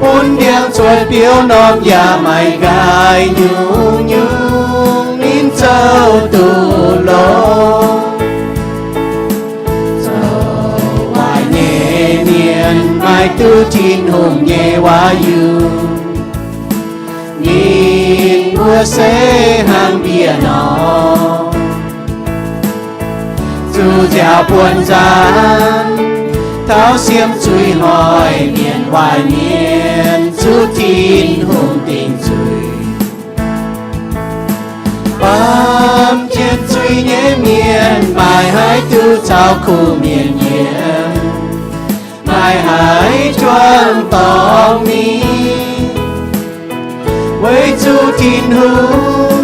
bun ndiangx-zuoqv biouv norm yaac maaih nqaai nyungc-nyungc ninh zoux duqv longx. Zoux waaic nyei mienh maaih duqv Tin-Hungh nyei waac-yunh, ninh mbuo se hnangv mbiev nor, zuqc nziaaux buonv nzangv, tauv siem zuiz-hnoi. Mienh waaic mienh zuqc Tin-Hungh dingc zuiz. Baamh jienv zuiz nyei mienh maaih haaix duqv caux kuh mienh yiem? Maaih haaix juangc dorngx mingh? Weic zuqc Tin-Hungh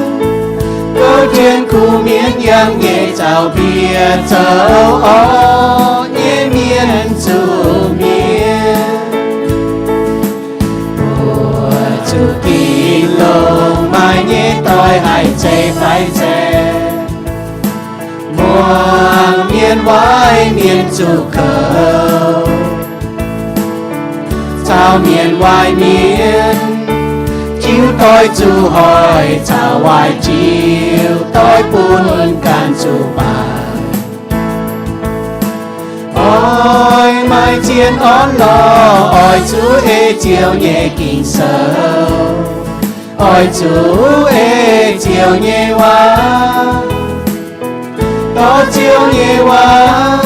gouv jienv kuh mienh yangh nyei zaux-mbiec, zoux orqv nyei mienh zuqc mienh, buoqc zuqc ginc longx, maaih nyei doix haih zeiz fai zeiz, muangx mienh waaic mienh zuqc kouv, caux mienh waaic mienh jiuv doix zuqc hoic, caux waaic jiuv doix bun ganh zuqc baaic. Oix maaih zien orn-lorqc, oix zuqc ei Ziouv nyei Ging-Sou, oix zuqc ei Ziouv nyei waac, dorh Ziouv nyei waac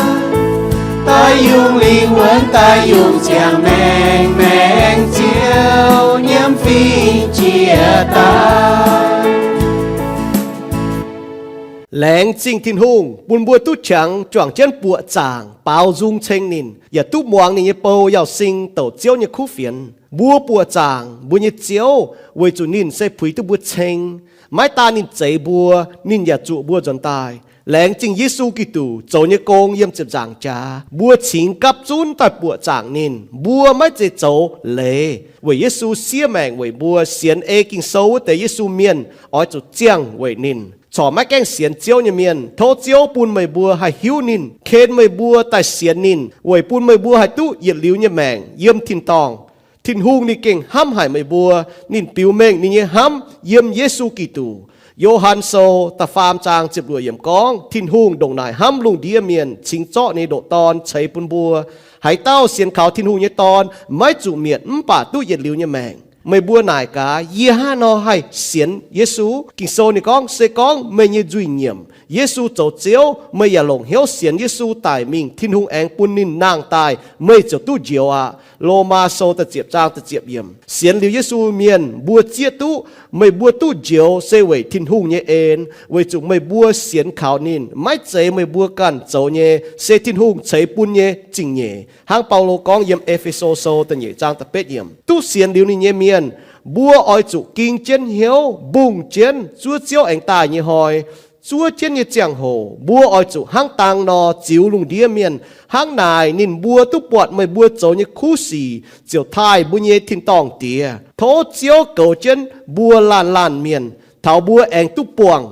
daaih yungz lingh wuonx, daaih yungz ziangh maengc, maengc Ziouv nyiemv fingx jiex daaih. Laengz zingh Tin-Hungh bun mbuo duqv qangx juangc jienv buoqc zaangc baaux nzung ceng ninh, yaac duqv muangx ninh nyei bou Yauz Sing douc Ziouv nyei kuv fienx. Mbuo buoqc zaangc mbuo nyei Ziouv weic zuqc ninh se puix duqv mbuo ceng. Maiv daan ninh zeix mbuo, ninh yaac zuoqc mbuo nzuonx daaih. Laengz zingh Yesu Giduc zoux nyei gong yiem ziepc nzaangc jaax, mbuo cingx gapv zunv daaih buoqc zaangc ninh. Mbuo maiv zeiz zoux leiz, weic Yesu siev maengc weic mbuo. Sienx ei Ging-Sou wuov deix Yesu mienh oix zuqc ziangh weic ninh. Corc maiv gaengh sienx Ziouv nyei mienh, tov Ziouv bun meih mbuo haih hiuv ninh, ken meih mbuo daaih sienx ninh, weic bun meih mbuo haih duqv yietc liuz nyei maengc yiem tin-dorngh. Tin-Hungh ninh gengh hnamv haic meih mbuo. Ninh biux mengh ninh nyei hnamv yiem Yesu Giduc. Yo^han Sou da'faam zaang ziepc luoqc yiemc gorngv, Tin-Hungh ndongc naaic hnamv lungh ndiev mienh, cingx zorqv ninh nyei ndoqc Dorn ceix bun mbuo. Haaix dauh sienx kaux Tin-Hungh nyei Dorn maiv zuqc mietc, mv baac duqv yietc liuz nyei maengc. Meih mbuo naaic gaax, yie hnangv nor haih sienx Yesu? Ging-Sou ninh gorngv, se gorngv meih nyei nzuih nyiemc, Yesu zoux Ziouv, meih yaac longc hnyouv sienx Yesu daic mingh, Tin-Hungh aengx bun ninh nangh daaih, meih ziouc duqv njoux aqv. Lomaa Sou da'ziepc zaang da'ziepc yiemc. Sienx liuz Yesu mienh mbuo zieqv duqv, meih mbuo duqv njoux se weic Tin-Hungh nyei en, weic zuqc meih mbuo sienx kaux ninh. Maiv zeiz meih mbuo ganh zoux nyei, se Tin-Hungh ceix bun nyei zingh nyeic. Hnangv Baulo gorngv yiem E^fe^so Sou da'nyeic zaang da'betv yiemc, duqv sienx liuz ninh nyei mienh, mbuo oix zuqc ging jienv hnyouv, mbungh jienv zuov Ziouv aengx daaih nyei hnoi. Zuov jienv nyei ziangh hoc mbuo oix zuqc hnangv dang nor ziux lungh ndiev mienh. Hnangv naaic ninh mbuo duqv buatc meih mbuo zoux nyei kuv sic, ziouc taaih mbuo nyei tin-dorngh Diex. Tov Ziouv goux jienv mbuo laanh laanh mienh, taux mbuo aengx duqv buangh